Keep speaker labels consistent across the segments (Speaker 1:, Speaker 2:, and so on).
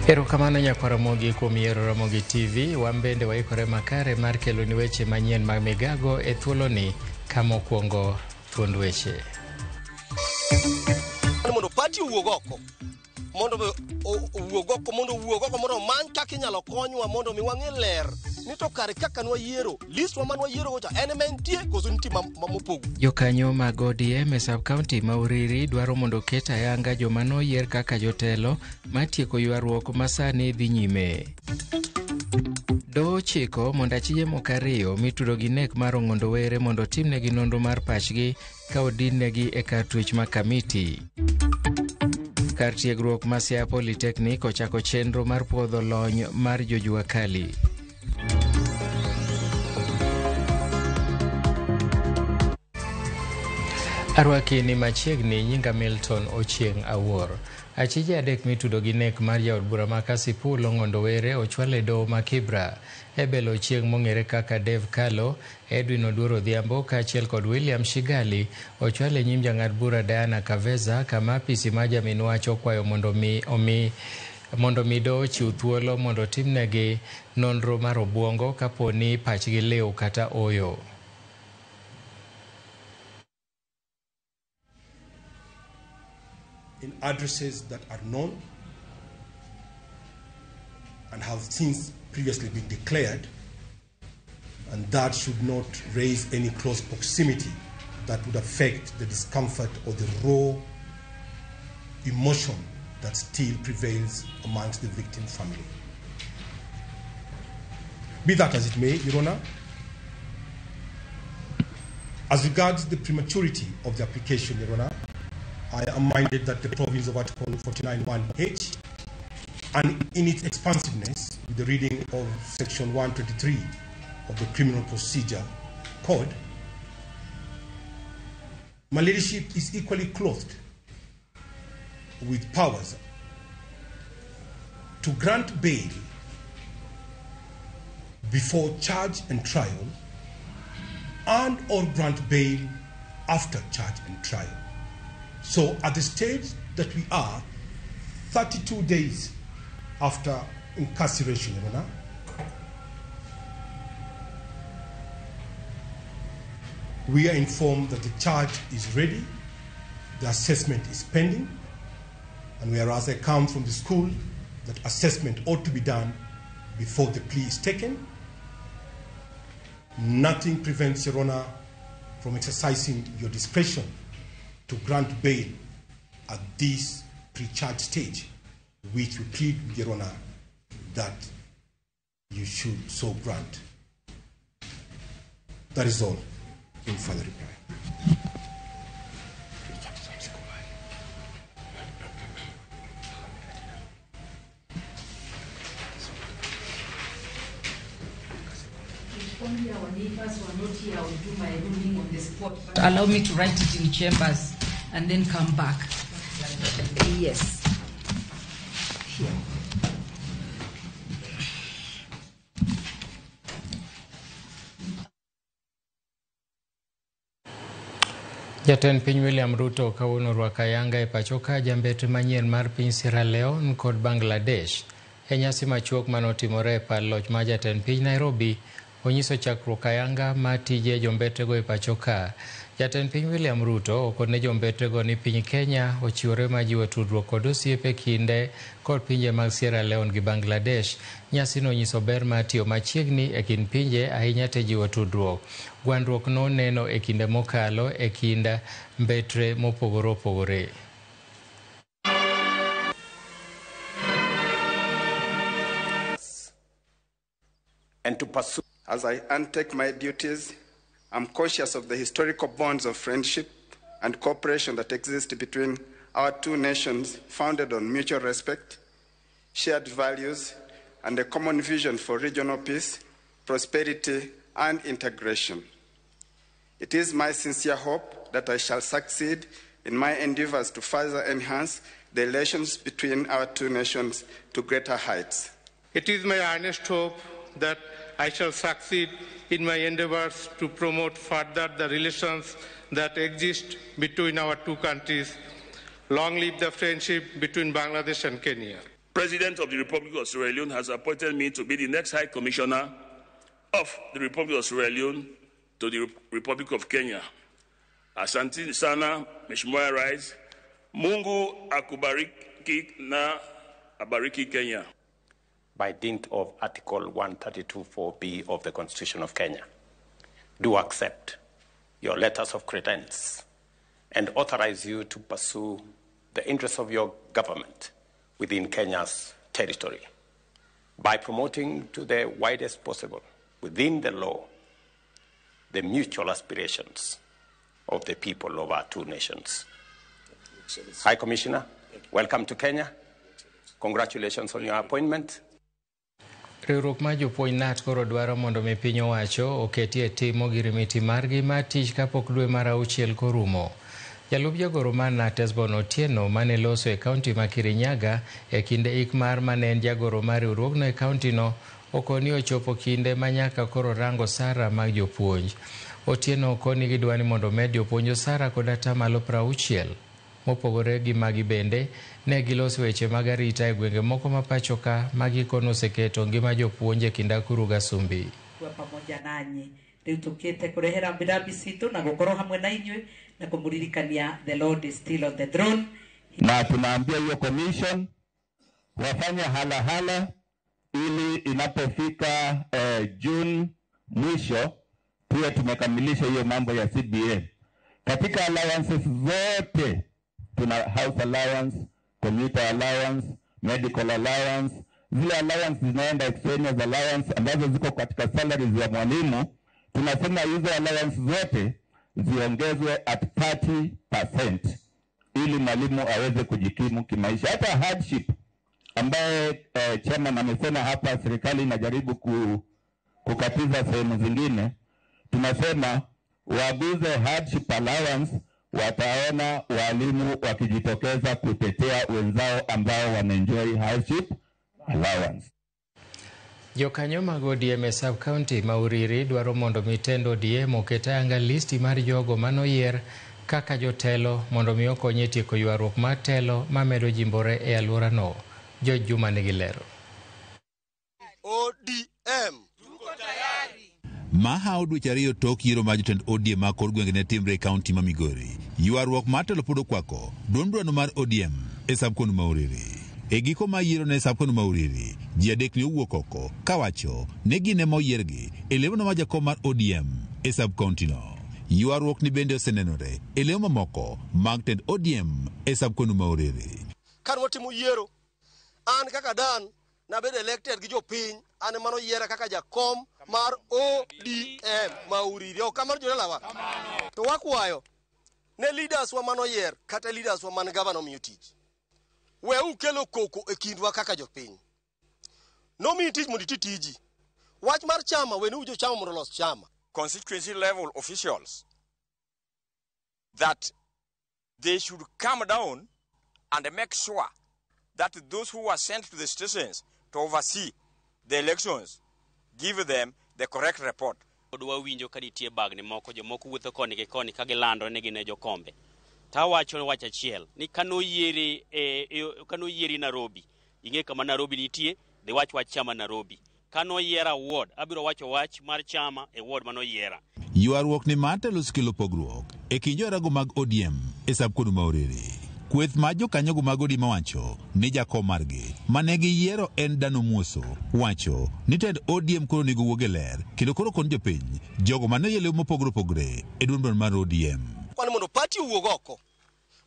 Speaker 1: Erokamano nyakwar Ramogi kuom yiero Ramogi TV. Wan bende waikore makare mar keloni weche manyien mag migago e thuoloni kama okwongo thuond weche.
Speaker 2: Mondo party owuog oko mondo owuog oko mondo owuog oko mondo omany kaka inyalo konywa mondo mi wang'e ler ni to kare kaka nwayiero list wa mane wayiero go cha en ema entie koso nitie mopogo.
Speaker 1: Jokanyo mag ODM e sub-county ma Uriri dwaro mondo oket ayanga joma noyier kaka jotelo matieko ywaruok ma sani dhi nyime. Doho ochiko mondo achije moko ariyo mitudo gi nek mar Ong'ondo Were mondo otimnegi nonro mar pachgi ka odinnegi e kar twech ma Kamiti. Kar tiegruok ma Siaya Polytechnic ochako chenro mar puodho lony mar jojua kali. Arwaki ni machiegni, nyinga Milton Ochieng' Awuor. Achije adek mitudo gi nek mar jaod bura ma Kasipul Ong'ondo Were ochwal e doho ma Kibra. Ebel Ochieng' mong'ere kaka Dave Kalo, Edwin Oduor Odhiambo kaachiel kod William Shigali ochwal e nyim jang'ad bura Diana Kaveza kama apisi ma jamin wach okwayo mondo mi omi mondo mi doho ochiw thuolo mondo otimnegi nonro mar obuongo kapo ni pachgi liw kata oyo.
Speaker 3: In addresses that are known and have since previously been declared, and that should not raise any close proximity that would affect the discomfort or the raw emotion that still prevails amongst the victim family. Be that as it may, Your Honor, as regards the prematurity of the application, Your Honor, I am minded that the province of Article 49(1)H and in its expansiveness with the reading of Section 123 of the Criminal Procedure Code, my leadership is equally clothed with powers to grant bail before charge and trial and or grant bail after charge and trial. So at the stage that we are, 32 days after incarceration, Your Honor, we are informed that the charge is ready, the assessment is pending, and whereas I come from the school, that assessment ought to be done before the plea is taken. Nothing prevents, Your Honor, from exercising your discretion to grant bail at this pre-charge stage, which we plead with Your Honor that you should so grant. That is all in further reply.
Speaker 4: Only our neighbors who are not here, I will do my ruling on the spot. But allow me to write it in chambers and then come back. Yes. Here.
Speaker 1: Jatend piny William Ruto kawuono orwako ayanga e pacho ka jambete manyien mar piny Sierra Leone kod Bangladesh. E nyasi machuok manotimore e par loch mar jatend piny Nairobi, onyiso chakruok ayanga mar tije jombetego e pacho ka. Jatend piny William Ruto okone jombetego ni piny Kenya ochiwore mar jiwo tudruok kod osiep e kinde kod pinje mag Sierra Leone gi Bangladesh. Nyasino onyiso ber mar tiyo machiegni e kind pinje ahinya te jiwo tudruok. Gwandruok noneno e kinde mokalo e kind mbetre mopogore opogore.
Speaker 5: And to pursue. As I undertake my duties, I'm conscious of the historical bonds of friendship and cooperation that exist between our two nations, founded on mutual respect, shared values, and a common vision for regional peace, prosperity, and integration. It is my sincere hope that I shall succeed in my endeavors to further enhance the relations between our two nations to greater heights.
Speaker 6: It is my earnest hope that I shall succeed in my endeavors to promote further the relations that exist between our two countries. Long live the friendship between Bangladesh and Kenya.
Speaker 7: President of the Republic of Sierra Leone has appointed me to be the next High Commissioner of the Republic of Sierra Leone to the Republic of Kenya. Asante sana, Mheshimiwa Rais. Mungu akubariki na abariki Kenya.
Speaker 8: By dint of Article 132.4b of the Constitution of Kenya, do accept your letters of credence and authorize you to pursue the interests of your government within Kenya's territory by promoting to the widest possible, within the law, the mutual aspirations of the people of our two nations. High Commissioner, welcome to Kenya. Congratulations on your appointment.
Speaker 1: Riwruok mar jopuonj KNUT koro dwaro mondo mi piny owacho oketie tim ogirimiti margi mar tich kapok dwe mar auchiel korumo. Jalup jagoro mar KNUT Hesbon Otieno mane loso e kaunti ma Kirinyaga e kinde ik mar mane en jagoro mar riwruogno e kaunti no okoni ochopo kinde ma nyaka koro rango osara mag jopuonj. Otieno okoni gidwa ni mondo omed jopuonj osara kod 60%. Mopogore gi magi bende ne giloso weche mag arita e gwenge moko ma pacho ka ma gikone oseketo ngima jopuonj e kind akuru gasumbi.
Speaker 9: Kuwa pamoja nanyi riu tukite kurehera rambirambi citu na gukorwo hamwe na inyuĩ na kumuririkania the Lord is still on the throne.
Speaker 10: Na tunaambia hiyo commission wafanye halahala ili inapofika June mwisho tuwe tumekamilisha hiyo mambo ya CBA. Katika allowances zote tuna house allowance, commuter allowance, medical allowance, zile allowance zinaenda extraneous allowance ambazo ziko katika salaries ya mwalimu. Tunasema hizo allowance zote ziongezwe at 30% ili mwalimu aweze kujikimu kimaisha. Hata hardship ambaye chairman amesema hapa serikali inajaribu kukatiza sehemu zingine, tunasema waguze hardship allowance, wataona walimu wakijitokeza kutetea wenzao ambao wanaenjoy hardship allowance.
Speaker 1: Jokanyo mag ODM e sub county ma Uriri dwaro mondo mi tend ODM oket ayanga listi mar jogo manoyier kaka jotelo mondo mi okony e tieko ywaruok mar telo mamedo jimbore e alworano. George Juma nigi lero.
Speaker 2: ODM
Speaker 11: Mahawo dweche ariyo tok yiero mar jotend ODM ma kor gwenge ne timre e kaunti ma Migori. Ywaruok mar telo pod okwako duond burano mar ODM e sub-county ma Uriri. E giko mar yiero ne sub-county ma Uriri, ji adek ne owuok oko kawacho ni gin ema oyiergi e lemono mar jakom mar ODM e sub-county no. Ywaruok ni bende osenenore e lemo mamoko mag tend ODM e sub-county ma Uriri.
Speaker 2: Kane watimo yiero, an kaka Dan nabedo elected gi jopiny, an ema noyiera kaka jakom mar ODM ma Uriri. Ok kamano jodalawa? To wakwayo ne leaders wa manoyier kata leaders wa man gavana omiyo tich. We ukelo koko e kindwa kaka jopiny. Nomiyi tich mondo iti tiji. Wach mar chama, wene jo chama mondo olos chama.
Speaker 12: Constituency level officials that they should come down and make sure that those who are sent to the stations to oversee the elections give them the correct report.
Speaker 13: Pod wawinjo ka nitie bagni moko, jomoko wuotho koni gi koni ka gilandore ni gin e jokombe. Tawacho wach achiel ni kanoyieri kanoyieri Nairobi, ing'e kama Nairobi nitie, dhi wach wach chama Nairobi. Kanoyiera ward, abiro wacho wach mar chama e ward manoyiera.
Speaker 11: Ywaruok ni mar telo osekelo pogruok e kind joherago mag ODM e sub-county ma Uriri. Kweth mar jokanyogo mag ODM wacho ni jakom margi mane giyiero en Dan Omuoso wacho ni tend ODM koro onego wuog e ler kendo koro kon jopiny jogo mane oyie lemo mopogore opogore e duond bura mar ODM.
Speaker 2: Kwani mondo party owuog oko,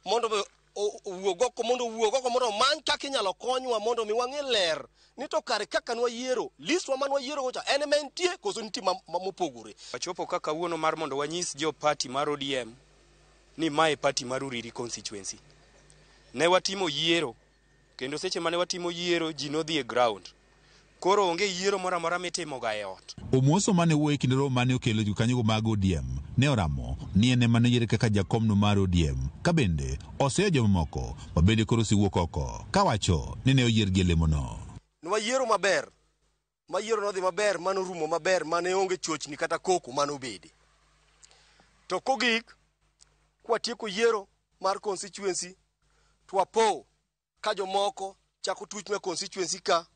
Speaker 2: mondo owuog oko, mondo owuog oko, mondo omany kaka inyalo konywa mondo mi wang'e ler ni to kare kaka nwayiero, list wa manwayiero go cha en ema entie koso nitie mopogore.
Speaker 14: Wachopo kaka kawuono mar mondo wanyis jo party mar ODM ni mae party mar Uriri constituency. Ne watimo yiero, kendo seche mane watimo yiero ji nodhi e ground. Koro onge yiero moro amora mitimoga e ot.
Speaker 11: Omuoso mane wuoyo e kinde romo mane okelo jokanyogo mag ODM ne oramo ni en ema noyiere kaka jakomno mar ODM ka bende oseyo jomamoko ma bende koro osewuok oko kawacho ni ne oyiergi e lemono.
Speaker 2: Nwayiero maber, ma yiero nodhi maber, manorumo maber, mane onge chochni kata koko manobede. To kogik, kwatieko yiero mar constituency, to wapo ka jomoko Chako tuch e constituency ka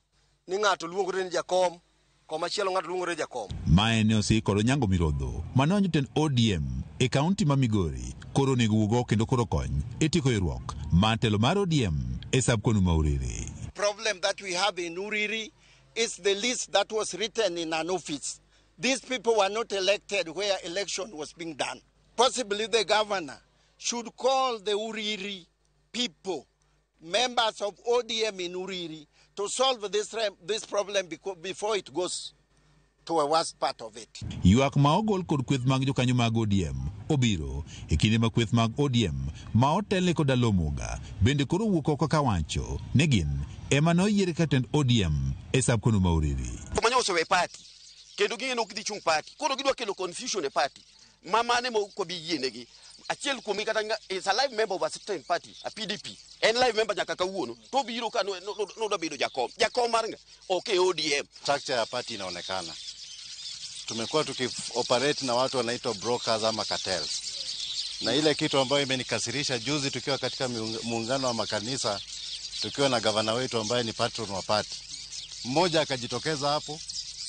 Speaker 2: ni ng'ato luongore ni jakom, komachielo ng'ato luongore ni jakom.
Speaker 11: Mae ne osik kod Onyango Mirodho mane jotend ODM e kaunti ma Migori koro onego wuog oko kendo koro kony e tieko ywaruok mar telo mar ODM e sub-county ma Uriri.
Speaker 15: Problem that we have in Uriri is the list that was written in an office. These people were not elected where election was being done. Possibly the governor should call the Uriri people, members of ODM in Uriri, to solve this problem before it goes to a worst part of it.
Speaker 11: Ywak ma ogol kod kweth mag jokanyo mag ODM obiro e kinde ma kweth mag ODM ma otelne kod Alomoga bende koro wuok oko kawacho ni gin ema ne oyier ka tend ODM e sub-county ma Uriri.
Speaker 16: Manyo osewe party kendo ging'e ni ok gidhi chung party, koro gidwa kelo confusion e party ma mane ma ok wabi yienegi. Achiel kuomgi kata is a live member of a certain party, a PDP, en live member nyaka kawuono, to obiro ka nodwa bedo jakom. Jakom mar ng'a? Ok e ODM.
Speaker 17: Structure ya party inaonekana. Tumekuwa tukioperate na watu wanaitwa brokers ama cartels, na ile kitu ambayo imenikasirisha juzi tukiwa katika muungano wa makanisa tukiwa na gavana wetu ambaye ni patron wa party, mmoja akajitokeza hapo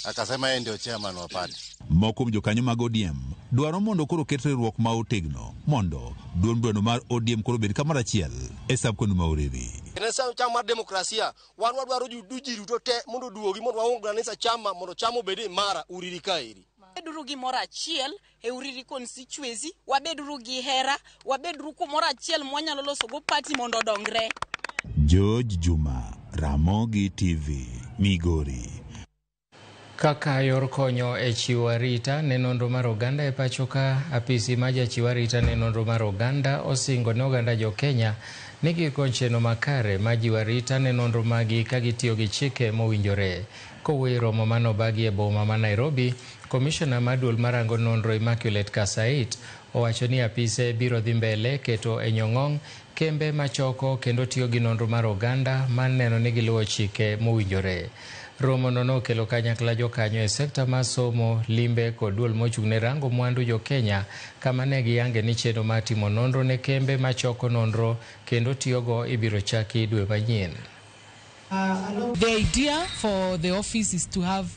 Speaker 17: akasema yeye ndio chairman wa party.
Speaker 11: Moko kuom jokanyo mag ODM dwaro mondo koro ket riwruok ma otegno mondo duond burano mar ODM koro obed kamoro achiel e sub-county ma Uriri.
Speaker 2: En chama mar demokrasia, wan wadwaro ji duto te mondo oduogi mondo waunganisha chama mondo chama obed imara Uriri kaeri.
Speaker 18: Wabeduru gimoro achiel e Uriri constituency, wabeduru gi hera, wabeduru kumoro achiel mwanyalo loso go party mondo odongre.
Speaker 11: George Juma, Ramogi TV, Migori.
Speaker 1: Kaka yor konyo e chiwo arita ne nonro mar oganda e pacho ka, apisi ma jachiw arita ne nonro mar oganda osingo ne oganda jo Kenya ni gikony chenro makare ma jiwo arita ne nonro magi ka gitiyo gi chike mowinjore. Kowuoyo e romo manobagi e boma ma Nairobi, komishona mar duol marango nonro Immaculate Kassait owacho ni apise biro dhi mbele keto e nyong'ong' kembe machoko kendo tiyo gi nonro mar oganda mar neno ni giluwo chike mowinjore. Romo no nokelo kanyakla jokanyo e sekta mar somo, limbe kod duol mochung' ne rango mwandu jo Kenya kama ne giyange ni chenro mar timo nonro ne kembe machoko nonro kendo tiyogo ibiro chaki dwe manyien.
Speaker 4: The idea for the office is to have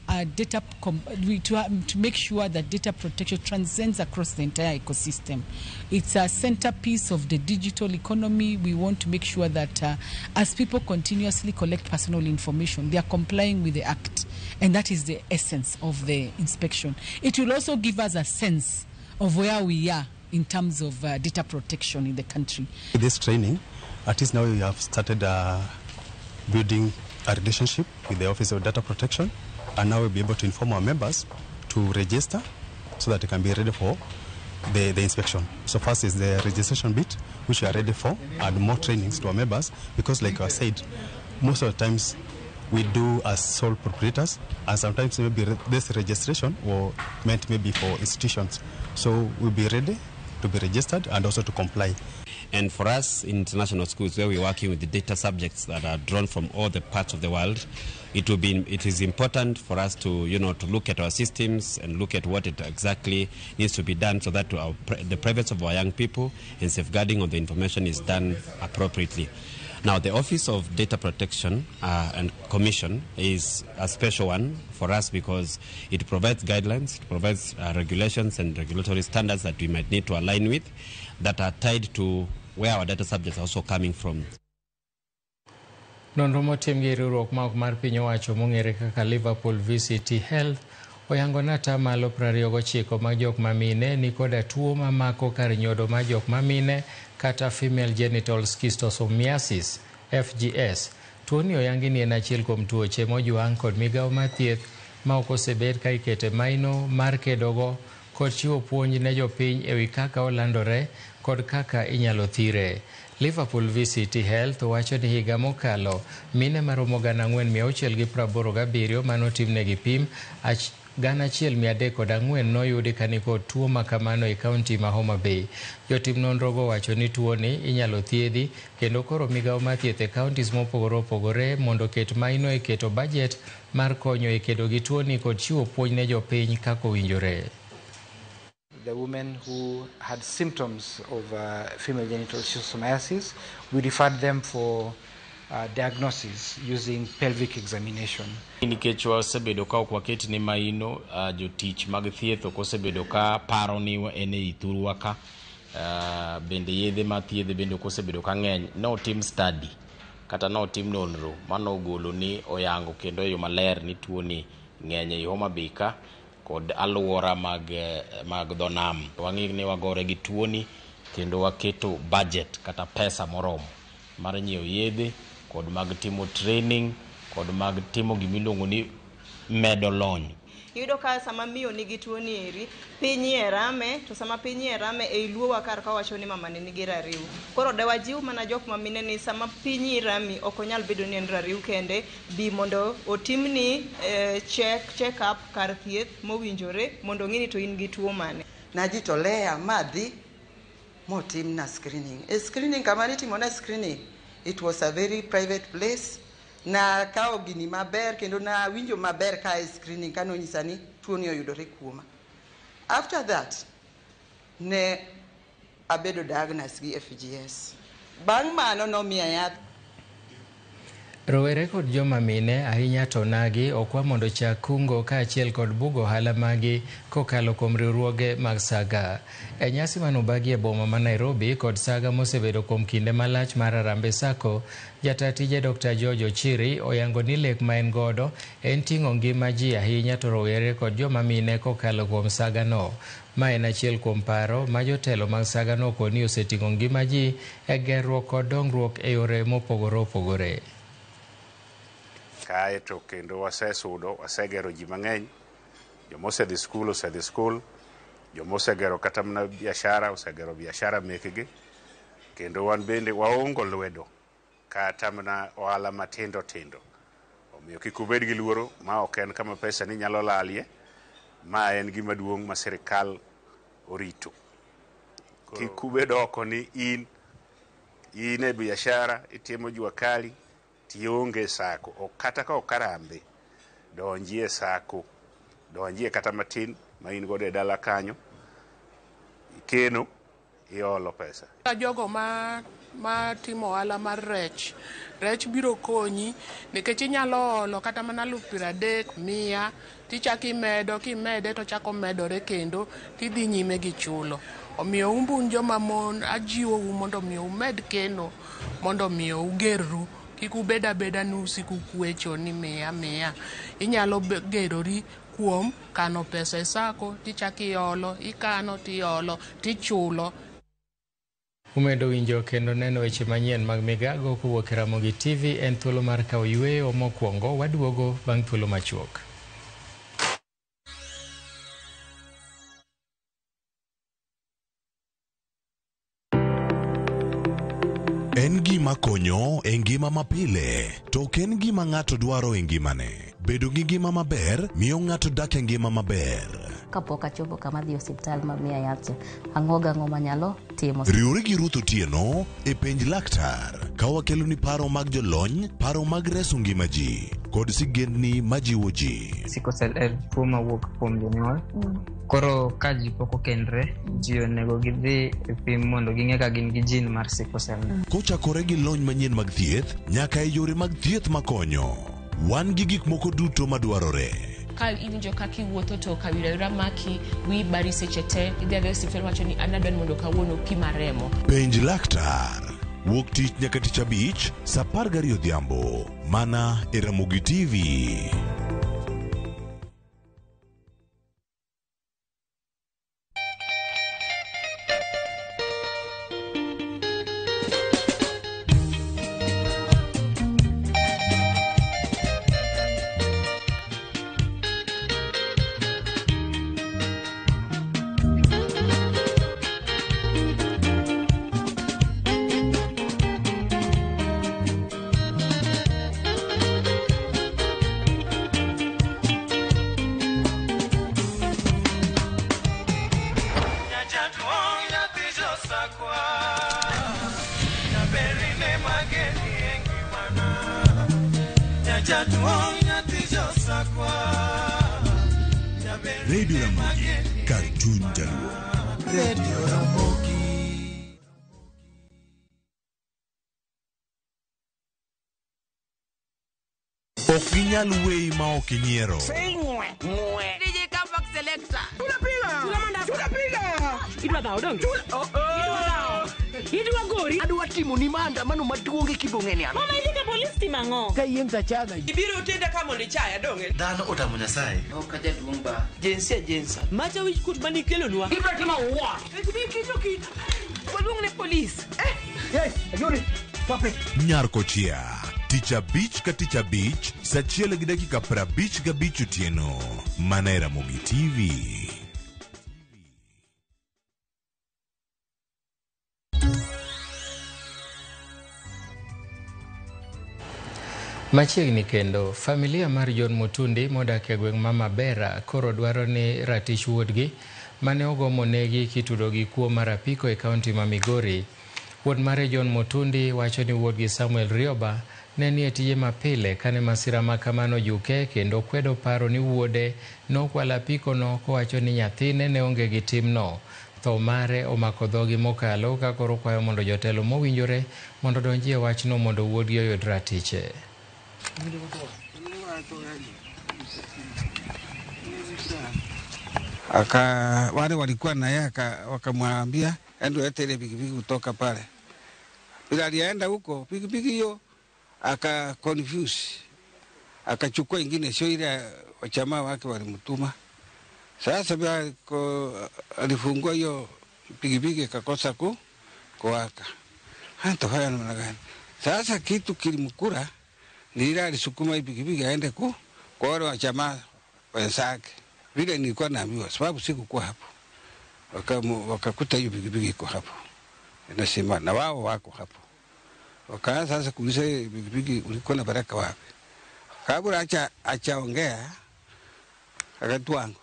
Speaker 4: a data to make sure that data protection transcends across the entire ecosystem. It's a centerpiece of the digital economy. We want to make sure that as people continuously collect personal information, they are complying with the act, and that is the essence of the inspection. It will also give us a sense of where we are in terms of data protection in the country.
Speaker 3: This training, at least now we have started building a relationship with the Office of Data Protection, and now we'll be able to inform our members to register so that they can be ready for the inspection. So first is the registration bit, which we are ready for, and more trainings to our members, because like I said, most of the times we do as sole proprietors, and sometimes maybe this registration was meant maybe for institutions. So we'll be ready to be registered and also to comply.
Speaker 19: And for us in international schools, where we're working with the data subjects that are drawn from all the parts of the world, it is important for us to, to look at our systems and look at what it exactly needs to be done so that the privacy of our young people and safeguarding of the information is done appropriately. Now, the Office of Data Protection and Commission is a special one for us because it provides guidelines, it provides regulations and regulatory standards that we might need to align with that are tied to where our data subjects are also coming from.
Speaker 1: Nonro motim gi riwruok ma ok mar piny owacho mong'ere kaka Liverpool VCT Health oyango ni atamalo 29 mag jok mamine ni koda tuo mamako kar nyodo mar jok mamine kata female genital schistosomiasis FGS. Tuoni oyangi ni en achiel kuom tuoche mojwang' kod migawo mar thieth ma ok osebed ka ikete maino mar kedogo kod chiwo puonj ne jopiny ewi kaka olandore kod kaka inyalo thire. Liverpool VCT Health wacho ni higa mokalo mine maromo 4687 manotimnegi pim 1304 noyudi ka nikod tuo makamano e kaunti ma Homa Bay. Jotim nonrogo wacho ni tuoni inyalo thiedhi kendo koro migawo mar thieth e kauntis mopogore opogore mondo oket maino e keto bajet mar konyo e kedo gi tuoni kod chiwo puonj ne jopiny kaka owinjore.
Speaker 20: The women who had symptoms of female genital schistosomiasis, we referred them for diagnosis using pelvic examination.
Speaker 21: Nikech wasebedo ka ok waket ni maino, jotich mag thieth ok osebedo ka paro ni en ei thurwa ka, bende yedhe mathiedhe bende ok osebedo ka ng'eny. Notim study kata notim nonro manogolo ni oyango kendo e yo maler ni tuo ni ng'eny ei Homa Bay ka kod aluora mag dho nam. Wang'e ni wagore gi tuoni kendo waketo budget kata pesa moromo mar nyiewo yedhe kod mag timo training kod mag timo gimiluongo ni medo lony.
Speaker 22: Iyudo ka sama miyo nigi tuo ni eri, piny e rame, to sama piny e rame ei luo wa kar ka wacho ni mama ne nigi rariw. Koro de wajiw mana jok ma mine ni sama piny rami ok onyal bedo ni en rariw kende, bi mondo otimni check up kar thieth mowinjore mondo ong'i ni to in gi tuo mane.
Speaker 23: Najitolea madhi motimna screening. E screening kama nitimona screening, it was a very private place. Na kawo gini maber kendo na winjo maber ka e screening kano nyisa ni tuo ni oyudore kuoma. After that, ne abedo diagnosed gi FGS. Bang' mano nomiya yath.
Speaker 1: Rowere kod joma mine ahinya to nagi okwa mondo chak kungo kaachiel kod bugo ohala magi kokalo kuom riwruoge mag Saga. E nyasi manobagi e boma ma Nairobi kod Saga mosebedo kuom kinde malach mar Harambee Sacco, jata tije Dr. George Ochiri oyango ni lek ma en godo en ting'o ngima ji ahinya to rowere kod joma mine kokalo kuom Saga no. Ma en achiel kuom paro ma jotelo mag Saga no koni oseting'o ngima ji e gerruok kod dongruok e yore mopogore opogore.
Speaker 24: Kae to kendo wasesudo, wasegero ji mang'eny, joma osedhi skul osedhi skul, joma osegero kata mana biashara osegero biashara mekgi, kendo wan bende waongo lwedo kata mana ohala matindo tindo. Omiyo kik ubed gi luoro, ma ok en kama pesa ni nyalo lalie, ma en gima duong' ma sirikal orito. Kik ubed oko ni in e biashara, itimo jua kali, tionge sako, ok kata ka ok Harambee, donjie sako, donjie kata matin ma in godo e dala kanyo, ikeno, iolo pesa.
Speaker 25: Jogo ma timo ohala mar rech, rech biro konyi nikech inyalo olo kata mana 30,000, 100, tichako imedo, kimede to chako medore kendo tidhi nyime gi chulo. Omiyo umbun joma mon ajiwou mondo omiyo umed keno mondo omiyo ugerru. Kik ubed abeda ni usiku kwecho ni miya miya. Inyalo gerori kuom kano pesa e sako, tichako iolo, ikano tiolo, tichulo.
Speaker 1: Umedo winjo kendo neno weche manyien mag migago kowuok e Ramogi TV en thuolo mar kawo yueyo mokwongo, waduogo bang' thuolo machuok.
Speaker 26: En gima konyo e ngima mapile, to ok en gima ng'ato dwaro e ngimane. Bedo gi ngima maber miyo ng'ato dak e ngima maber.
Speaker 27: Kapok achopo kama dhi osiptal ma miya yath, ang'o gang'o manyalo timo.
Speaker 26: Riwri gi Ruth Otieno e Penj Laktar ka wakeloni paro mag jolony, paro mag reso ngima ji kod sigendni majiwo ji.
Speaker 28: Sickle cell en tuo mawuok kuom jonyuol. Koro ka ji pok okendre, ji onego gidhi e pim mondo ging'e ka gin gi gene mar sickle cell.
Speaker 26: Kochakore gi lony manyien mag thieth nyaka e yore mag thieth makonyo, wan gi gik moko duto madwarore.
Speaker 29: Ka iwinjo kaka iwuotho to kawira maki, wi bari seche te, idhi adhiya e osiptal wacho ni an adwa ni mondo kawuono pima remo.
Speaker 26: Penj Laktar wuok tich nyaka tich abich saa 12 odhiambo mana e Ramogi TV.
Speaker 30: Radio Ramogi, kar chuny jaluo.
Speaker 31: Radio Ramogi.
Speaker 26: Ok ginyal weyi ma ok inyiero.
Speaker 5: DJ Kavak Selector.
Speaker 6: Idwa dhawo donge? Idwa dhawo. Idwa gori.
Speaker 7: Adwa timo ni maandamano maduong' e kibong'e
Speaker 6: Mama idhi ka polis timo ang'o?
Speaker 7: Ka yiem tachaga.
Speaker 5: Ibiro tenda ka mondo ichaya donge?
Speaker 8: Dhano otamo Nyasaye.
Speaker 7: Ok ajaduong' ba. Jinsia jinsa.
Speaker 6: Macha wich kuot manikelonwa.
Speaker 7: Ibiro timo what?
Speaker 6: Kicho kit. Waluong ne polis.
Speaker 7: Yes, ayori. Stop it.
Speaker 26: Nyar Kochia. Tich abich ka tich abich, saa 1:55 otieno. Mana e Ramogi TV.
Speaker 1: Machiegni kendo, familia mar John Mutundi modak e gweng' ma Mabera koro dwaro ni ratich wuodgi mane ogomo negi kitudo gi kuo mar apiko e kaunti ma Migori. Wuod mare John Mutundi wacho ni wuodgi Samuel Rioba ne nie tije mapile kane masira ma kamano ojuke kendo kwedo paro ni wuode nokwalo apikono kowacho ni nyathine ne onge gi timno. Tho mare omako dhogi mokalo ka koro kwayo mondo jotelo mowinjore mondo odonji e wachno mondo wuodgi oyud ratiche.
Speaker 9: Wale walikuwa na yeye wakamwambia endo lete ile pikipiki kutoka pale. Bila alienda huko pikipiki hiyo aka confuse, akachukua ingine sio ile wachamaa wake walimtuma. Sasa bila alifungua hiyo pikipiki akakosa kuwaka. Hata namna gani? Sasa kitu kilimkura ni ile alisukuma hii pikipiki aende kwa wale wachamaa wenzake. Vile nilikuwa naambiwa sababu sikukuwa hapo. Wakakuta hiyo pikipiki iko hapo. Nasema na wao wako hapo. Wakaanza sasa kuuliza pikipiki ulikuwa na baraka wapi? Kabla achaongea akatwangu.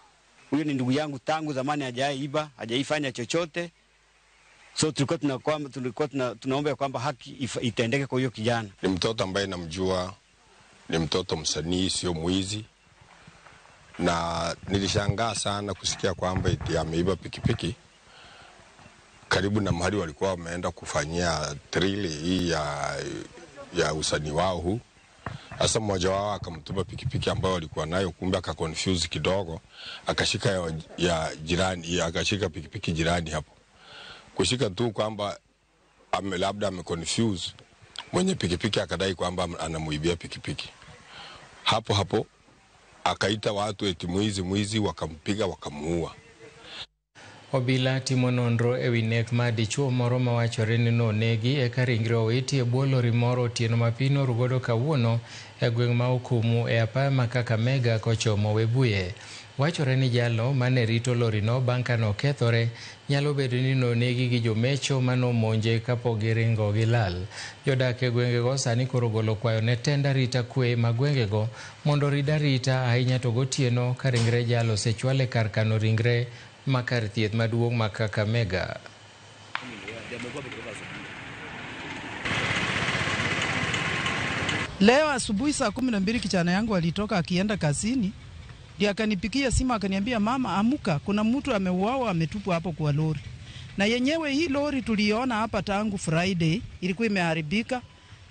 Speaker 10: Huyo ni ndugu yangu tangu zamani, hajaiba, hajaifanya chochote. So tulikuwa tunaomba kwamba haki itendeke kwa hiyo kijana.
Speaker 12: Ni mtoto ambaye namjua, ni mtoto msanii, sio mwizi. Na nilishangaa sana kusikia kwamba eti ameiba pikipiki karibu na mahali walikuwa wameenda kufanyia drill hii ya usanii wao huu. Sasa mmoja wao akamtuma pikipiki ambayo walikuwa nayo, kumbe akaconfuse kidogo, akashika ya jirani, akashika pikipiki jirani hapo. Kushika tu kwamba labda ameconfuse, mwenye pikipiki akadai kwamba anamuibia pikipiki. Hapo hapo akaita watu eti mwizi mwizi, wakampiga wakamuua.
Speaker 1: Obila timo nonro ewi nek mar dichuo moro mawachore ni nonegi eka ringre owiti e bwo lori moro otieno ma piny norugodo kawuono e gweng' ma Okumu e apaya ma Kakamega kochomo Webuye. Wachore ni jalo mane rito lorino bang' ka nokethore nyalo bedo ni nonegi gi jomecho manomonje kapok giringo gilal. Jodak e gwengego sani koro golo kwayo ne tend arita kwe ma gwengego mondo rid arita ahinya to gotieno ka ringre jalo osechwal e kar kano ringre ma kar thieth maduong' ma Kakamega.
Speaker 13: Leo asubuhi saa 12 kijana yangu alitoka akienda kazini, ndiye akanipigia simu akaniambia, mama amuka, kuna mtu ameuawa ametupwa hapo kwa lori. Na yenyewe hii lori tuliona hapa tangu Friday ilikuwa imeharibika.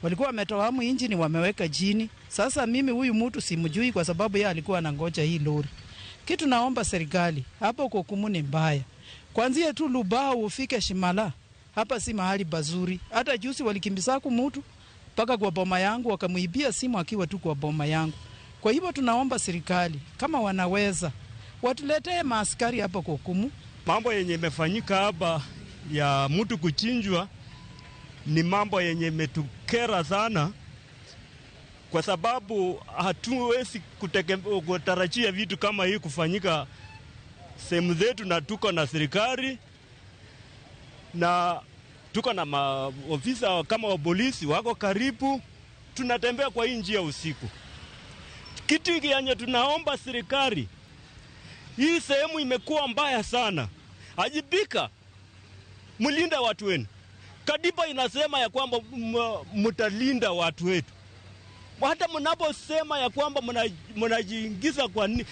Speaker 13: Walikuwa wametoa hamu injini wameweka chini. Sasa mimi huyu mtu simjui kwa sababu yeye alikuwa anangoja hii lori. Kitu naomba serikali, hapo Kokumu ni mbaya. Kuanzia tu Lubao ufike Shimala, hapa si mahali pazuri. Hata juzi walikimbiza mtu mpaka kwa boma yangu wakamuibia simu akiwa tu kwa boma yangu. Kwa hivyo tunaomba serikali kama wanaweza watuletee maaskari hapa Kokumu.
Speaker 14: Mambo yenye imefanyika hapa ya mtu kuchinjwa ni mambo yenye imetukera sana, kwa sababu hatuwezi kutarajia vitu kama hii kufanyika sehemu zetu, na tuko na serikali na tuko na maofisa kama wa polisi wako karibu, tunatembea kwa hii njia usiku. Kitu yenye tunaomba serikali, hii sehemu imekuwa mbaya sana, ajibika, mlinda watu wenu. Katiba inasema ya kwamba mtalinda watu wetu. Hata mnaposema ya kwamba mnajiingiza kwa nini?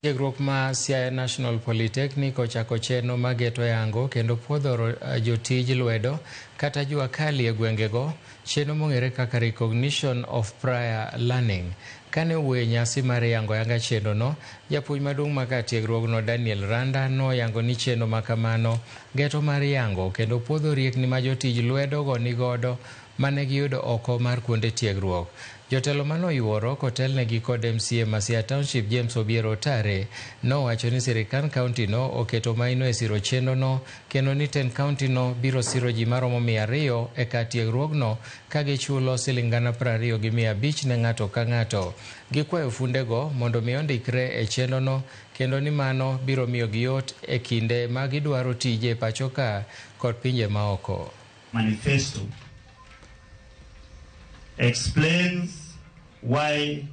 Speaker 1: Tiegruok ma Siaya National Polytechnic ochako chenro mageto yango kendo puodho jotij lwedo kata jua kali e gwengego, chenro mong'ere kaka Recognition of Prior Learning. Kane owuoyo e nyasi mar yango yanga chenro no, japuonj maduong' ma kar tiegruogno Daniel Randa noyango ni chenro makamano geto mar yango kendo puodho riekni ma jotij lwedo go nigodo mane giyudo oko mar kuonde tiegruok. Jotelo manoyuoro kotelnegi kod MCA ma Siaya Township James Obiero Otare nowacho ni sirikand kaunti no oketo maino e siro chenro no kendo ni tend kaunti no biro siro ji maromo 200 e kar tiegruogno ka gichulo siling 20,500 ne ng'ato ka ng'ato. Gikwayo fundego mondo mi ondikre e chenro no kendo ni mano biro miyogi yot e kinde ma gidwaro tije e pacho ka kod pinje maoko.
Speaker 2: Manifesto explains why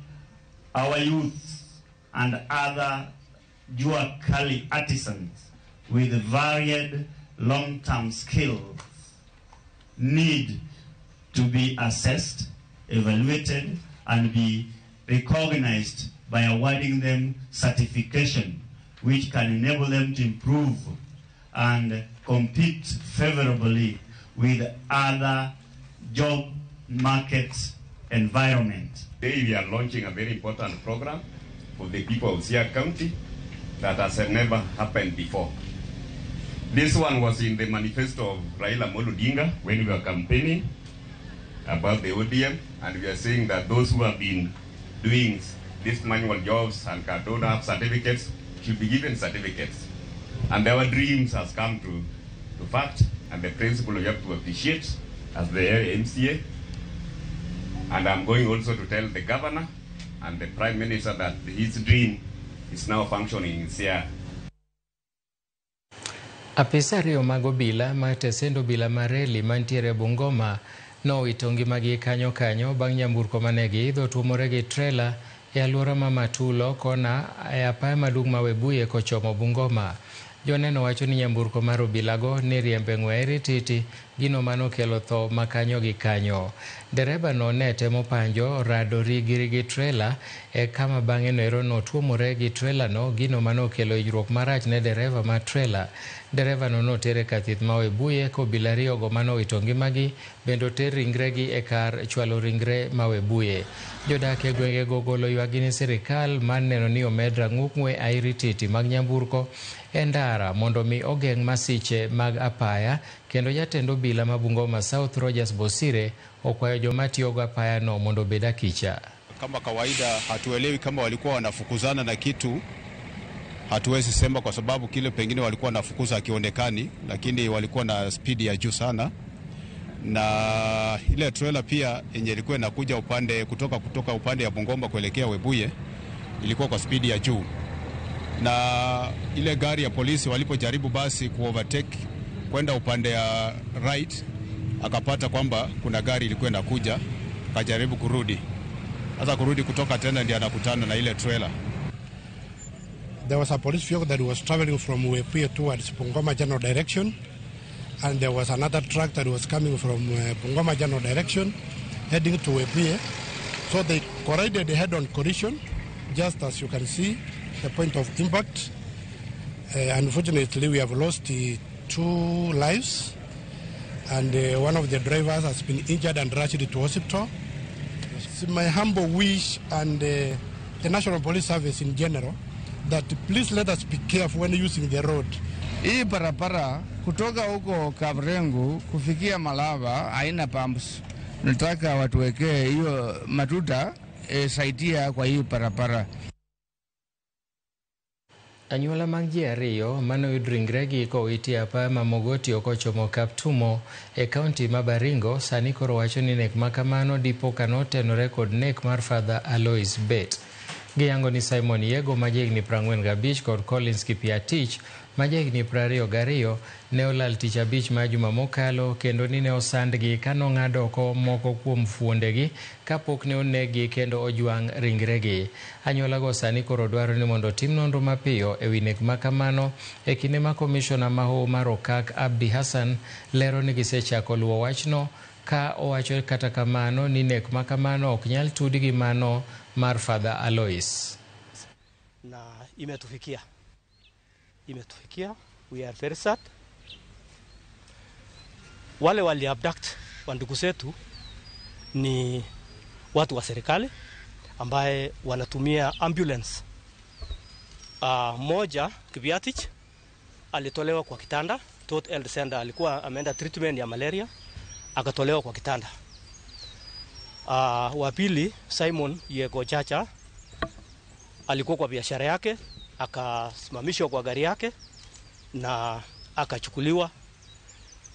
Speaker 2: our youth and other Jua Kali artisans with varied long-term skills need to be assessed, evaluated, and be recognized by awarding them certification, which can enable them to improve and compete favorably with other job market environment.
Speaker 3: Today we are launching a very important program for the people of Siaya County that has never happened before. This one was in the manifesto of Raila Amolo Odinga when we were campaigning about the ODM, and we are saying that those who have been doing these manual jobs and don't have certificates should be given certificates. And our dreams has come to fact, and the principle we have to appreciate as the MCA. And I'm going also to tell the governor and the prime minister that his dream is now functioning in Siaya.
Speaker 1: Apisa ariyo mag obila ma tesend obila mar reli mantiere Bungoma nowito ngimagi kanyo kanyo bang' nyamburko mane giidho tuomore gi trela e alwora ma Matulo kona e apaya maduong' ma Webuye kochomo Bungoma. Joneno wacho ni nyamburko mar obilago ne riembe ng'we airititi, gino manokelo tho ma kanyo gi kanyo. Dereba no ne temo panjo rado rigiri gi trela e kama bang'e noero notuomore gi trela no, gino manokelo hinyruok marach ne dereva mar trela. Dereva no notere kar thieth ma Webuye ka obila ariyogo manowito ngimagi bende oter ringregi e kar chwalo ringre ma Webuye. Jodak e gwengego ogolo ywakgi ne sirikal mar neno ni omed rang'uk ng'we airititi mag nyamburko e ndara mondo mi ogeng' masiche mag apaya, kendo jatend obila ma Bungoma South Rogers Bosire okwayo joma tiyogo apaya no mondo obed akicha.
Speaker 4: Kama kawaida hatuelewi kama walikuwa wanafukuzana na kitu, hatuwezi sema kwa sababu kile pengine walikuwa wanafukuza hakionekani, lakini walikuwa na spidi ya juu sana. Na ile trailer pia yenye ilikuwa inakuja upande kutoka upande ya Bungoma kuelekea Webuye ilikuwa kwa spidi ya juu. Na ile gari ya polisi walipojaribu basi kuovertake kwenda upande ya right, akapata kwamba kuna gari ilikuwa inakuja, akajaribu kurudi. Sasa kurudi kutoka tena ndiye anakutana na ile trailer.
Speaker 8: There was a police vehicle that was traveling from Webuye towards Bungoma general direction, and there was another truck that was coming from Bungoma general direction heading to Webuye. So they collided head-on collision, just as you can see the point of impact. Unfortunately, we have lost 2 lives, and one of the drivers has been injured and rushed to hospital. It's my humble wish and the National Police Service in general that please let us be careful when using the road.
Speaker 9: Hii barabara kutoka huko Kabrengu kufikia Malava haina pumps. Nataka watuwekee hiyo matuta saidia kwa hii barabara.
Speaker 1: Anyuola mag ji ariyo manoyud ringregi kowiti e apaya ma Mogoti kochomo Kaptumo e kaunti ma Baringo sani koro wacho ni nek makamano dipo kanotenore kod nek mar Father Alois Bet. Giyango ni Simon Yego ma jahigni 45 kod Collins Kipiatich ma jahigni 22 ne olal tich abich ma juma mokalo kendo ni ne osandgi kanong'ado oko moko kuom fuondegi kapok ne oneggi kendo ojwang' ringregi. Anyuolago sani koro dwaro ni mondo otim nonro mapiyo ewi nek makamano e kinde ma komishona ma Hoho mar Okak Abdi Hassan lero ni gisechako luwo wachno ka owacho kata kamano ni nek makamano ok nyal tudi gi mano mar Father Alois.
Speaker 11: na imetufikia. Imetufikia, we are very sad. Wale wali abduct wa ndugu zetu ni watu wa serikali ambaye wanatumia ambulance. Moja Kibiatich alitolewa kwa kitanda, Tot Health Center, alikuwa ameenda treatment ya malaria akatolewa kwa kitanda. Wa pili Simon Yego Chacha alikuwa kwa biashara yake akasimamishwa kwa gari yake na akachukuliwa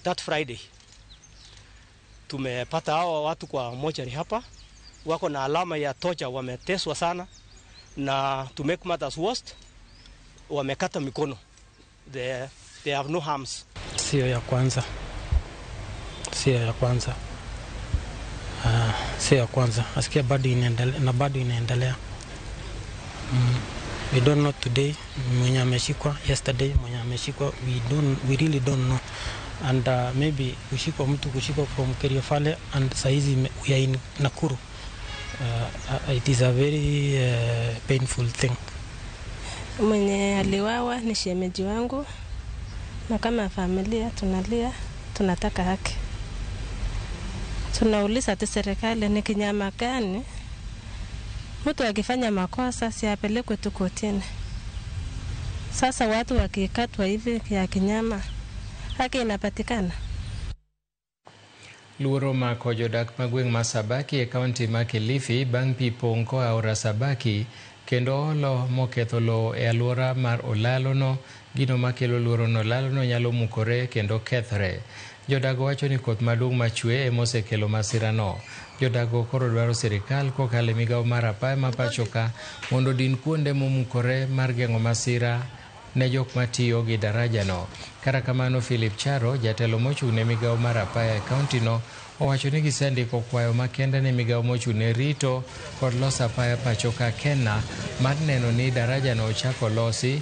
Speaker 11: that Friday. Tumepata hawa watu kwa mochari hapa, wako na alama ya tocha, wameteswa sana, na to make matters worse wamekata mikono. They have no arms.
Speaker 15: Sio ya kwanza. Sio ya kwanza. Sio ya kwanza. Asikia bado inaendelea na bado inaendelea. We don't know today mwenye ameshikwa, yesterday mwenye ameshikwa, we really don't know. And maybe kushikwa mtu kushikwa from Kerio Valley and saizi we are in Nakuru. It is a very painful thing.
Speaker 16: Mwenye aliwawa ni shemeji wangu, na kama familia tunalia, tunataka haki. Tunauliza tu serikali ni kinyama gani mtu akifanya makosa si apelekwe tu kotini. Sasa watu wakikatwa hivi ya kinyama, haki inapatikana?
Speaker 1: Luoro mako jodak ma gweng' ma Sabaki e kaunti ma Kilifi bang' pi pong' koa aora Sabaki kendo olo moketho lowo e alwora mar olalo no. Gino makelo luoro no, olalo no nyalo mukore kendo kethre. Jodago wacho ni koth maduong' machwe emosekelo masirano. Jodago koro dwaro sirikal kokalo e migawo mar apaya ma pacho ka mondo odin kuonde momukore mar geng'o masira ne jok matiyo gi darajano. Kata kamano, Philip Charo, jatelo mochung' ne migawo mar apaya e kaunti no, owacho ni gisendiko kwayo makende ne migawo mochung' ne rito kod loso apaya pacho ka Kena mar neno ni darajano ochako losi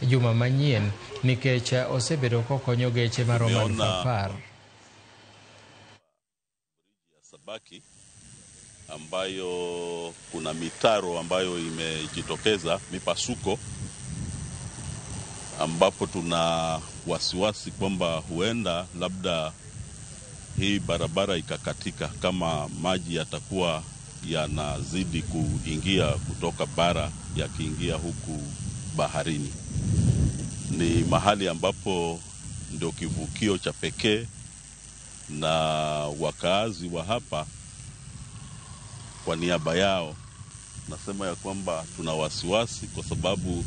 Speaker 1: juma manyien nikech osebedo kokonyo geche maromo 10,000.
Speaker 17: Sabaki ambayo kuna mitaro ambayo imejitokeza, mipasuko, ambapo tuna wasiwasi kwamba huenda labda hii barabara ikakatika kama maji yatakuwa yanazidi kuingia kutoka bara yakiingia huku baharini. Ni mahali ambapo ndio kivukio cha pekee, na wakaazi wa hapa kwa niaba yao nasema ya kwamba tuna wasiwasi kwa sababu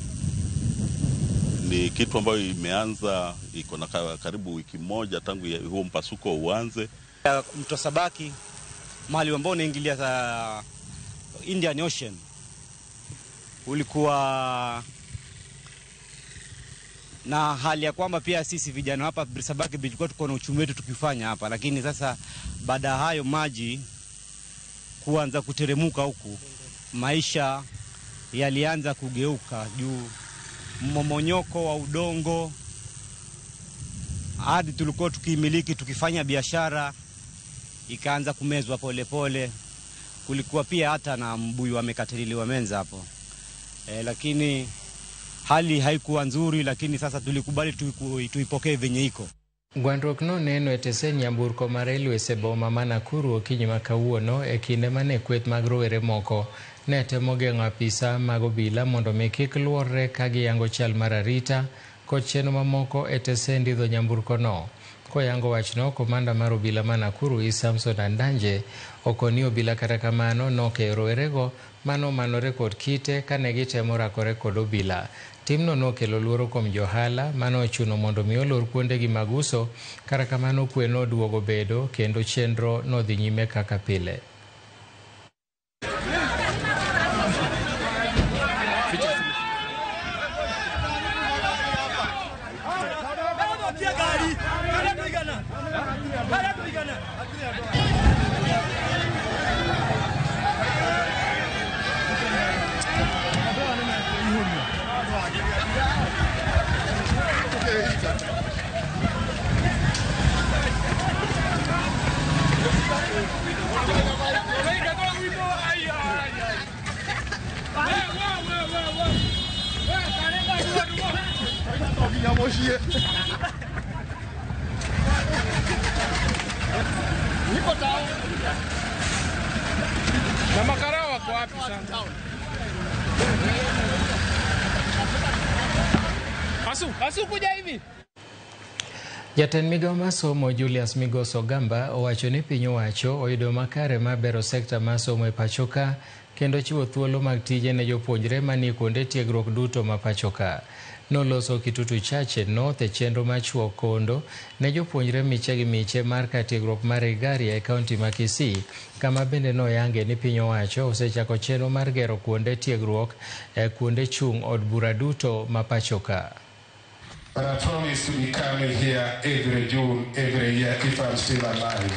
Speaker 17: ni kitu ambayo imeanza, iko na karibu wiki moja tangu huo mpasuko uanze.
Speaker 18: Mto Sabaki mahali ambao unaingilia Indian Ocean ulikuwa na hali ya kwamba pia sisi vijana hapa Sabaki tulikuwa tuko na uchumi wetu tukifanya hapa, lakini sasa baada ya hayo maji kuanza kuteremuka huku, maisha yalianza kugeuka juu mmomonyoko wa udongo. Hadi tulikuwa tukimiliki tukifanya biashara ikaanza kumezwa pole pole. Kulikuwa pia hata na mbuyu amekatililiwa menza hapo, lakini hali haikuwa nzuri, lakini sasa tulikubali tuipokee venye iko.
Speaker 1: Gwandruok no neno e tesen nyamburko mar railways e boma ma Nakuru okinyi ma kawuono e kinde mane kweth mag rowere moko ne temo geng'o apisa mag obila mondo mi kik luorre ka giyango chal mar arita kod chenro mamoko e tesend idho nyamburko no. Koyango wachno, komanda mar obila ma Nakuru Samson Andanje okoni obila kata kamano nokeyo rowerego mano manore kod kite kane gitemo rakore kod obila. Timno nokelo luoro kuom johala mano ochuno mondo mi olor kuondegi mag uso. Kata kamano kwe noduogo bedo kendo chenro nodhi nyime kaka pile.
Speaker 7: Niko town.
Speaker 19: Na makarao wako wapi sasa? Asu, asu kuja hivi.
Speaker 1: Jatend migao mar somo Julius Migos Ogamba owacho ni piny owacho oyudo makare mar bero sekta mar somo e pacho ka kendo chiwo thuolo mag tije ne jopuonjre manie kuonde tiegruok duto ma pacho ka. Noloso Kitutu Chache North e chenro mar chuo kondo ne jopuonjre miche gi miche mar kar tiegruok mar Igaria e kaunti ma Kisii, kama bende noyange ni piny owacho osechako chenro mar gero kuonde tiegruok e kuonde chung' od bura duto ma pacho ka.
Speaker 20: But I promise to be coming here every June, every year, if I'm still alive.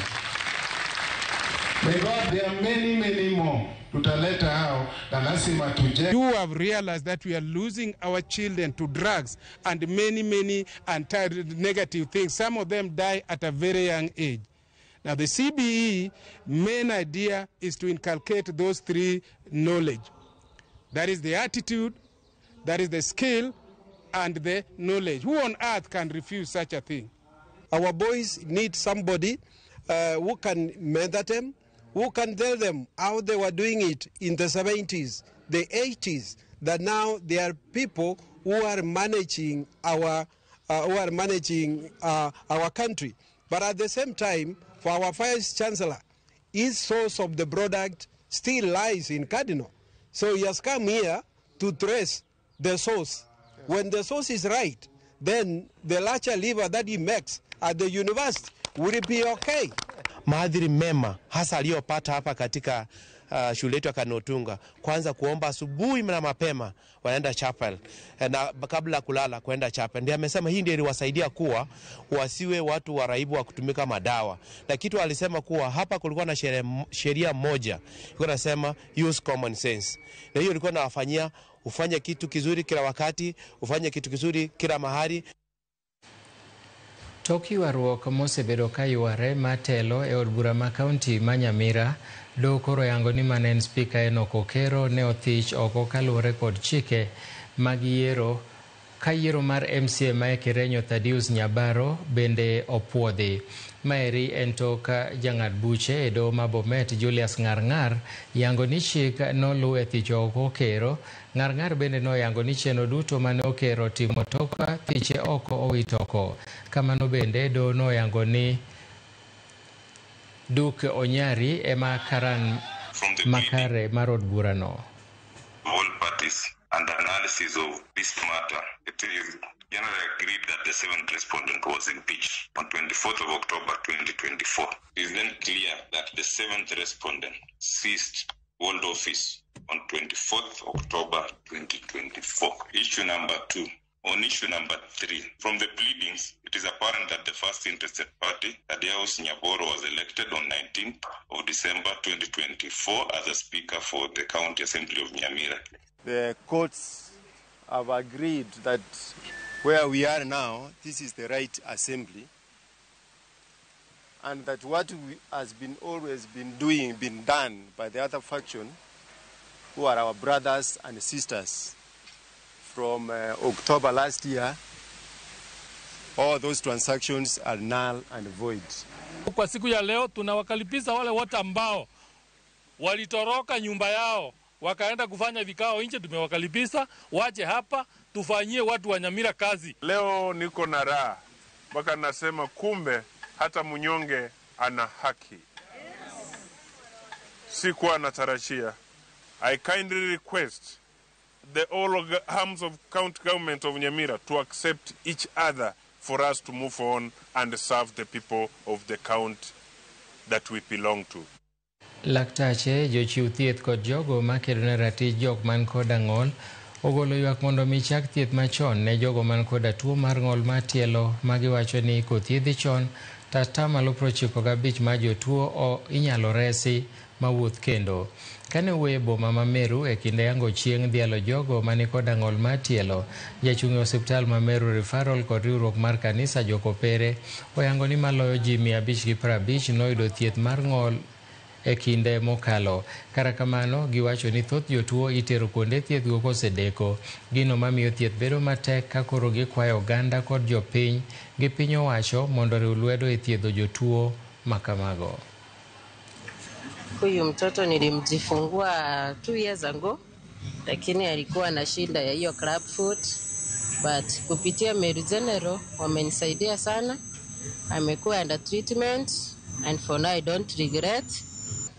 Speaker 20: May God, there are many, many more. Tutaleta hao na lazima tujenge.
Speaker 19: You have realized that we are losing our children to drugs and many, many anti-negative things. Some of them die at a very young age. Now, the CBE main idea is to inculcate those three knowledge. That is the attitude, that is the skill, and the knowledge. Who on earth can refuse such a thing?
Speaker 21: Our boys need somebody who can mentor them, who can tell them how they were doing it in the 70s, the 80s, that now there are people who are managing our country. But at the same time, for our Vice Chancellor, his source of the product still lies in Cardinal. So he has come here to trace the source. When the source is right, then the larger lever that he makes at the university will be okay.
Speaker 22: Maadhiri mema hasa aliyopata hapa katika shule yetu ya Kanotunga, kwanza kuomba asubuhi na mapema wanaenda chapel, na kabla kulala kwenda chapel. Ndiye amesema hii ndiyo iliwasaidia kuwa wasiwe watu waraibu wa kutumika madawa. Na kitu alisema kuwa hapa kulikuwa na sheria moja ilikuwa inasema use common sense, na hiyo ilikuwa inawafanyia ufanye kitu kizuri kila wakati, ufanye kitu kizuri kila mahali.
Speaker 1: Tok ywaruok mosebedo ka yware matelo e od bura ma kaunti ma Nyamira, doho koro yango ni mane en spika Enoch Okero ne othich oko kaluwore kod chike mag yiero ka yiero mar MCA ma e Kirenyo Thaddeus Nyabaro bende opuodhi. Maeri en tok jang'ad buche e doho ma Bomet Julius Ng'arng'ar yango ni chik noluw e thicho oko Okero. Ng'arng'ar bende noyango ni chenro duto mane Okero timo tok thiche oko owit oko. Kamano bende doho noyango ni Duke Onyari ema karan makare mar od burano.
Speaker 23: All parties and analysis of this matter, it is generally agreed that the seventh respondent was impeached on 24th of October 2024. It is then clear that the seventh respondent ceased hold office on 24th October 2024. Issue number 2. On issue number 3, from the pleadings, it is apparent that the first interested party, Thaddeus Nyaboro, was elected on 19th of December 2024 as a speaker for the County Assembly of Nyamira.
Speaker 24: The courts have agreed that where we are now, this is the right assembly, and that what has been always been doing, been done by the other faction, who are our brothers and sisters, from October last year, all those transactions are null and void.
Speaker 25: Kwa siku ya leo tunawakaribisha wale wote ambao walitoroka nyumba yao wakaenda kufanya vikao nje, tumewakaribisha waje hapa tufanyie watu wa Nyamira kazi.
Speaker 27: Leo niko na raha mpaka nasema kumbe hata mnyonge ana haki. Sikuwa natarajia. I kindly request the all arms of county government of Nyamira to accept each other for us to move on and serve the people of the county that we belong to.
Speaker 1: Laktache, jochiw thieth kod jogo makedo ne ratich jok man koda ng'ol ogolo ywak mondo mi chak thieth machon ne jogo man koda tuo mar ng'ol mar tielo magiwacho ni kothiedhi chon to 95% mar jotuo inyalo resi mawuoth kendo. Kane owuoyo e boma ma Meru e kinde yango chieng' dhialo jogo mani koda ng'ol mar tielo, jachung' e osiptal ma Meru Referral kod riwruok mar kanisa Jokopere oyango ni maloyo ji 550 noyudo thieth mar ng'ol e kinde mokalo. Kata kamano, giwacho ni thoth jotuo itero kuonde thiethgo kosedeko, gino mamiyo thieth bedo matek ka koro gikwayo oganda kod jopiny gi piny owacho mondo oriw lwedo e thiedho jotuo makamago.
Speaker 5: Huyu mtoto nilimjifungua 2 years ago, lakini alikuwa na shida ya hiyo club foot, but kupitia Meru General wamenisaidia sana. Amekuwa under treatment and for now I don't regret.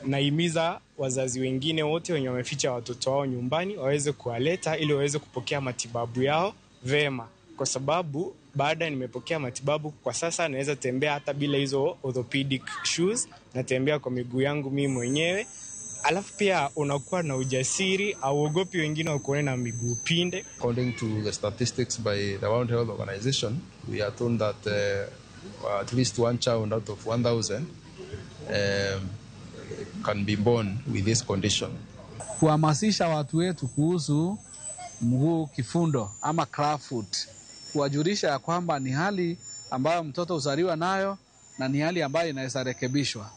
Speaker 6: Nahimiza wazazi wengine wote wenye wameficha watoto wao nyumbani waweze kuwaleta ili waweze kupokea matibabu yao vema, kwa sababu baada nimepokea matibabu kwa sasa naweza tembea hata bila hizo orthopedic shoes, natembea kwa miguu yangu mimi mwenyewe. Alafu pia unakuwa na ujasiri, auogopi wengine wakuone na miguu pinde.
Speaker 10: According to the statistics by the World Health Organization, we are told that at least one child out of 1,000 can be born with this condition.
Speaker 12: Kuhamasisha watu wetu kuhusu mguu kifundo ama clubfoot, kuwajulisha ya kwamba ni hali ambayo mtoto huzaliwa nayo na ni hali ambayo inaweza rekebishwa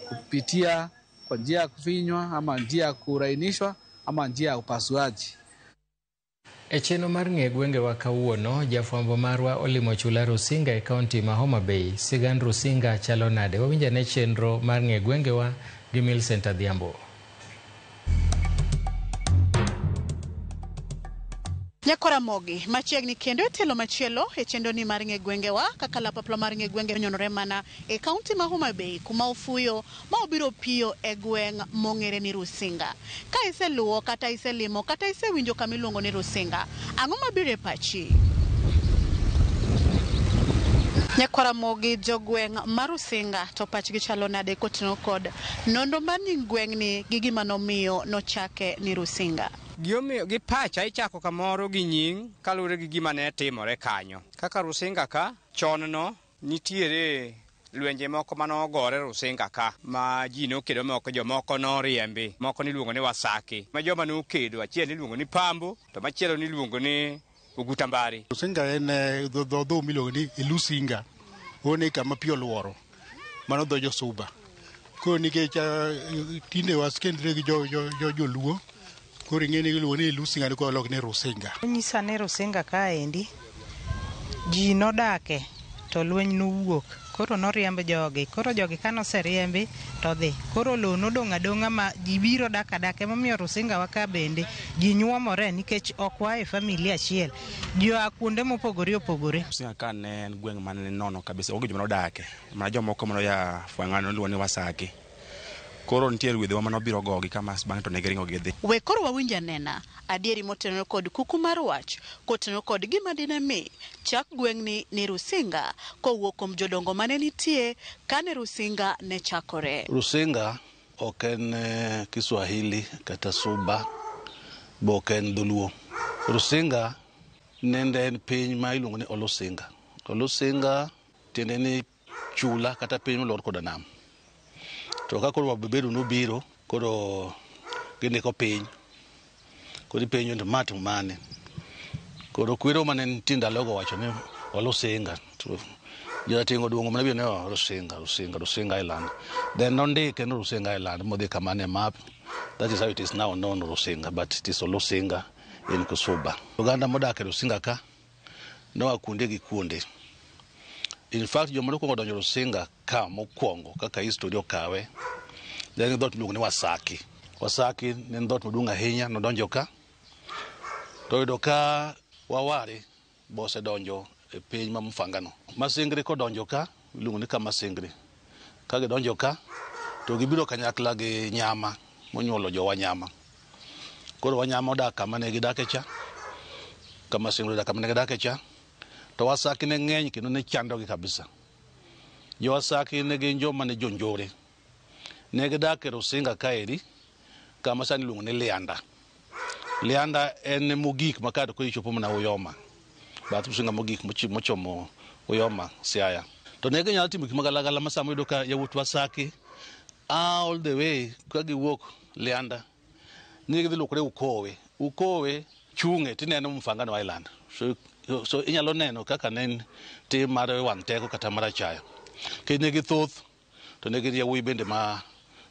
Speaker 12: kupitia kwa njia ya kufinywa ama njia ya kulainishwa ama njia ya upasuaji.
Speaker 1: E chenro mar ng'e gwengewa kawuono, jafwambo marwa olimo chula Rusinga e kaunti ma Homa Bay. Sigand Rusinga chalo nade? Wawinj ane chenro mar ng'e gwengewa gi Millicent Adhiambo.
Speaker 13: Nyakoramogi machiegni kendo e tielo machielo e chenro ni mar ng'e gwengewa kaka lapaplo mar ng'e gwenge onyonore mana e kaunti ma Homa Bay kuma ofuyo ma obiro piyo e gweng' mong'ere ni Rusinga. Ka iseluwo kata iselimo kata isewinjo kama iluongo ni Rusinga, ang'o mabiro e pachi? Nyakoramogi jogweng' mar Rusinga to pachgi chalo nade kotingo kod nonro mar nying gweng'ni gi gima nomiyo nochake ni Rusinga?
Speaker 14: Giomiyo gi pacha ichako kamoro gi nying kaluwore gi gima ne timore kanyo. Kaka Rusinga ka, chon no nitiere lwenje moko manogore Rusinga ka ma ji nokedo moko, jomoko noriembi, moko niluongo ni Wasaki, ma joma nokedo achiel niluongo ni Pambo to machielo niluongo ni Ogutambari.
Speaker 26: Rusinga en dho miluongo ni Ilusinga, one kama pi oluoro, mano dho jo-Suba. Koro nikech tinde waskendre gi joluo, koro ing'e ni iluongo ni Ilusinga ni koro olok ni Rusinga.
Speaker 28: Onyisa ni Rusinga kaendi ji nodake to lweny nowuok, koro noriemb jogi, koro jogi kanoseriembi to dhi, koro lowo nodong' adong'a ma ji biro dak adaka. Emomiyo Rusinga wa ka bende ji nyuomore nikech ok waa e familia achiel, ji oa kuonde mopogore opogore.
Speaker 29: Rusinga ka ne en gweng' mane nono kabisa, onge joma nodake, mana jomoko manoya Fwang'ano niluongo ni Wasaki. Koro nitie ruedhiwa manobiro gogi kama bang'e to ne giringo gidhi.
Speaker 13: We koro wawinj anena adieri motenore kod kuku mar wach kotenore kod gima dine mi chak gweng'ni ni Rusinga kowuok kuom jodongo mane nitie kane Rusinga ne chakore.
Speaker 30: Rusinga ok en Kiswahili kata Suba, bo ok en Dholuo. Rusinga nende en piny ma iluongo ni Olusinga. Olusinga tiende ni chula kata piny molor koda nam. To ka koro wabeberu nobiro, koro gindiko piny, koro ipenjo ni ma to mane. Koro kwero mane nitie ndalogo wacho ni Olusinga. To jarateng' oduongo mana biro ni Rusinga, Rusinga, Rusinga Island. Then nondike ni Rusinga Island modhi kamano e map. That is how it is now known Rusinga, but it is Olusinga in Kusuba. Oganda modak e Rusinga ka noa kuonde gi kuonde. In fact, joma nokwongo donjo Rusinga ka mokwongo kaka history okawe, ne en dhoot miluongo ni Wasaki. Wasaki ne en dhoot maduong' ahinya, nodonjo ka. To oyudo ka Wawari bosedonjo e piny ma Mfangano. Masingri kodonjo ka, iluongo ni Kamasingri. Ka gidonjo ka, to gibiro kanyakla gi Nyama, monyuolo jo Wanyama. Koro Wanyama odak kama ne gidake cha, Kamasingri odak kama ne gidake cha. To Wasaki ne ng'eny kendo ne chandogi kabisa. Jo Wasaki ne gin joma ne jonjore. Ne gidak e Rusinga kaeri, kama sani iluongo ni Lianda. Lianda en mogik ma kato koro ichopo mana Uyoma. Bath Rusinga mogik mochomo Uyoma, Siaya. To ne ginyalo timo gik magalagala ma sama iyudo ka yawuot Wasaki all the way ka giwuok Lianda, ne gidhi luokore Ukowe. Ukowe chung'e tineno Mfangano Island. So inyalo neno kaka ne en tim mar wang' teko kata mar achaya. Nikech ne githoth to ne gin yawuoyi bende ma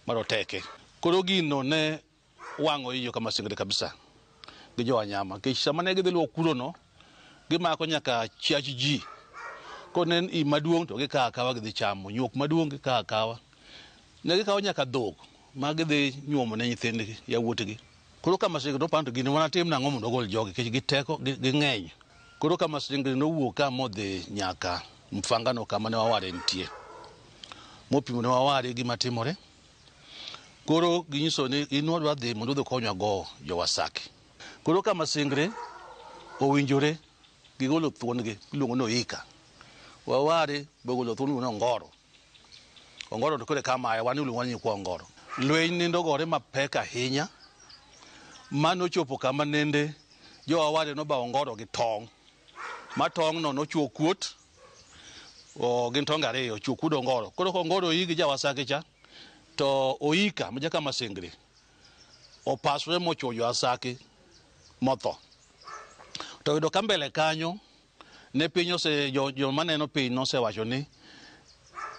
Speaker 30: maroteke. Koro gino ne wang'o i joka Masingri kabisa gi jo Wanyama. Nikech sama ne gidhi luwo kurono, gimako nyaka chiach ji. Koro ne en i maduong' to gikawo akawa gidhi chamo, nyuok maduong' gikawo akawa. Ne gikawo nyaka dhok ma gidhi nyuomo ne nyithindgi yawuotgi. Koro Kamasingri noparo to gini wanatim nang'o mondo ogol jogi nikech giteko ging'eny. Koro Kamasingri nowuok ka modhi nyaka Mfangano kama ne Waware nitie. Mopimo ne Waware gima timore. Koro ginyiso ni in wadwa dhi mondo udhi konywa go jo-Wasaki. Koro Kamasingri owinjore gigolo thuon-gi iluongo ni Oika. Waware be ogolo thuon iluongo ni Ongoro. Ongoro to koro e kama wan iluongo ni nyikwa Ongoro. Lweny nende ogore mapek ahinya manochopo kama nende jo-Waware nobawo Ongoro gi tong'. Ma tong' no nochuo kuot, gin tonge ariyo, ochuo kuod Ongoro. Koro ka Ongoro oii gi ja-Wasaki cha, to Oika ma ja-Kamasingri opasore mochuo jo-Wasaki motho. To yudo ka mbele kanyo ne piny ose joma neno piny nosewacho ni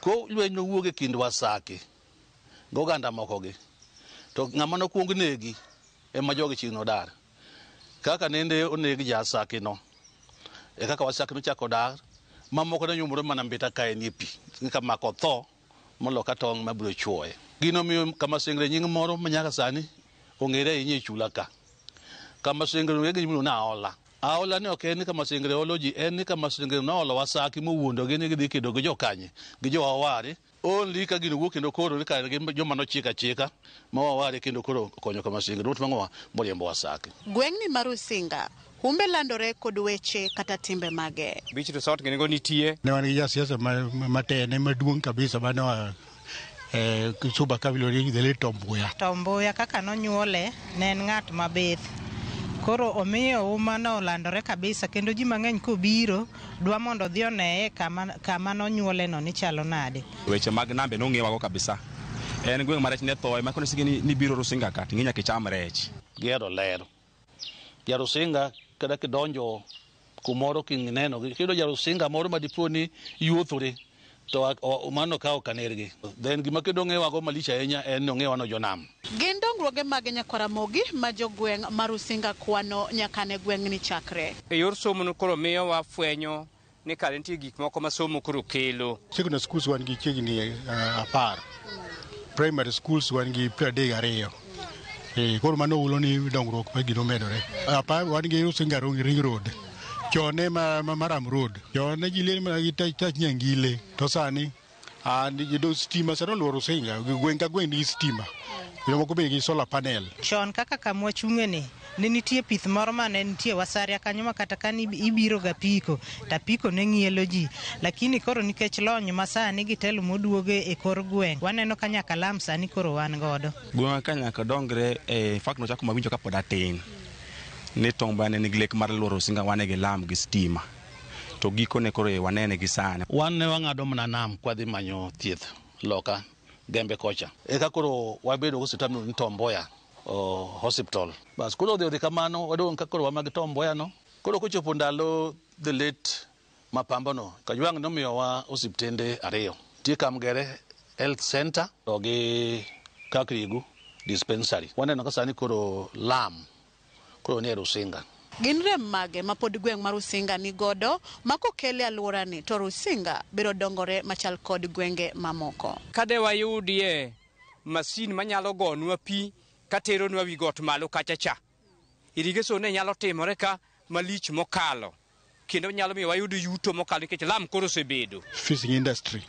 Speaker 30: ko lweny nowuok e kind Wasaki gi oganda moko gi, to ng'ama nokwong negi ema jogi chieng' nodar. Kaka nende oneg ja-Asaki no, e kaka Wasaki nochako dar, mamoko ne nyumore mana mbita ka en e pi, ka mako tho molo ka tong' mabiro chuoye. Gino omiyo Kamasingri nying moro ma nyaka sani ong'ere ahinya e chula ka. Kamasingri ong'ere gi nying miluongo ni Aola. Aola ni ok en ni Kamasingri olo ji, en ni Kamasingri noolo Wasaki mowuondogi ni gidhi kedo gi jokanye, gi jo Waware. Only ka gino wuok kendo koro ni kare gin joma nochiko achika ma Waware kendo koro okonyo Kamasingri motimo ang'owa moriembo Wasaki.
Speaker 13: Gweng'ni mar Rusinga, humbe landore kod weche kata timbe mage.
Speaker 14: Beach resort gini go nitie.
Speaker 26: Ne wan gi jasiasa matene maduong' kabisa mane oa Suba ka iluongo ni the late Tom Mboya.
Speaker 28: Tom Mboya kaka nonyuole ne en ng'at mabith. Koro omiyo uma no olandore kabisa kendo ji mang'eny kobiro dwa mondo odhi oneye kama nonyuole no ni chalo nade.
Speaker 29: Weche mag nambe nong'ewago kabisa. En gweng' ma rech ne thoe, ma kone ni biro Rusinga ka, ting'e nyaka icham rech.
Speaker 30: Gihero ler. Ja Rusinga kata kidonjo kumoro kineno, kiyudo ja Rusinga moro ma dipo ni yuothore, to mano ka ok anergi. Then gima kendo ong'ewago malich ahinya en ni ong'ewa no jonam.
Speaker 13: Gin dongruoge mage nyakwar Ramogi ma jogweng' ma Rusinga kwano nyaka ne gweng'ni chakre?
Speaker 14: E yor somo no koro miyo wafwenyo ni kare nitie gik moko ma somo koro kelo.
Speaker 26: Secondary schools wan gi chiegni 10. Primary schools wan gi 32. Koro mano hulo ni dongruok mar gino medore. Wan gi Rusinga Ring Road. Chon ne Maram Road. Chon ne ji liel mana gi tach nyangile. To sani yudo stima sani oluoro Rusinga. Gweng' ka gweng' nigi stima. Jomoko be nigi solar panel.
Speaker 28: Chon kaka kamwa chung'e ni, ne nitie pith moro mane nitie Wasaria kanyo ma kata ka ibiro ga apiko, to apiko ne ng'ielo ji. Lakini koro nikech lony ma sani gi telo moduoge e kor gweng', waneno ka nyaka lam sani koro wan godo.
Speaker 29: Gweng'wa ka nyaka dongre, in fact nochako mawinjo kapod atin. Ni Tom Mboya ne nigi lek mar luoro Rusinga wane gi lam gi stima. To gikone koro wanene gi sani.
Speaker 30: Wan ne wang'ado mana nam kwadhi manyo thieth loka Gembe kocha. Eka koro wabedo gi osiptal miluongo ni Tom Mboya Hospital. Bas koro odhi kamano, wadong' ka koro wan gi Tom Mboya no. Koro kochopo ndalo the late Mapambo no, Kajwang' nomiyowa osiptende 2. Nitie Kamgere Health Center to gi Kakrigu Dispensary. Waneno ka sani koro lam koro nie Rusinga.
Speaker 13: Gin rem mage ma pod gweng' mar Rusinga ni godo ma kokele alworani to Rusinga biro dongore machal kod gwenge mamoko?
Speaker 14: Kade wayudie masin manyalo gonwa pi kateronwa wi got malo kacha cha. Irrigation ne nyalo timore ka malich mokalo kendo nyalo miyo wayud yuto mokalo nikech lam koro osebedo.
Speaker 26: Fishing industry.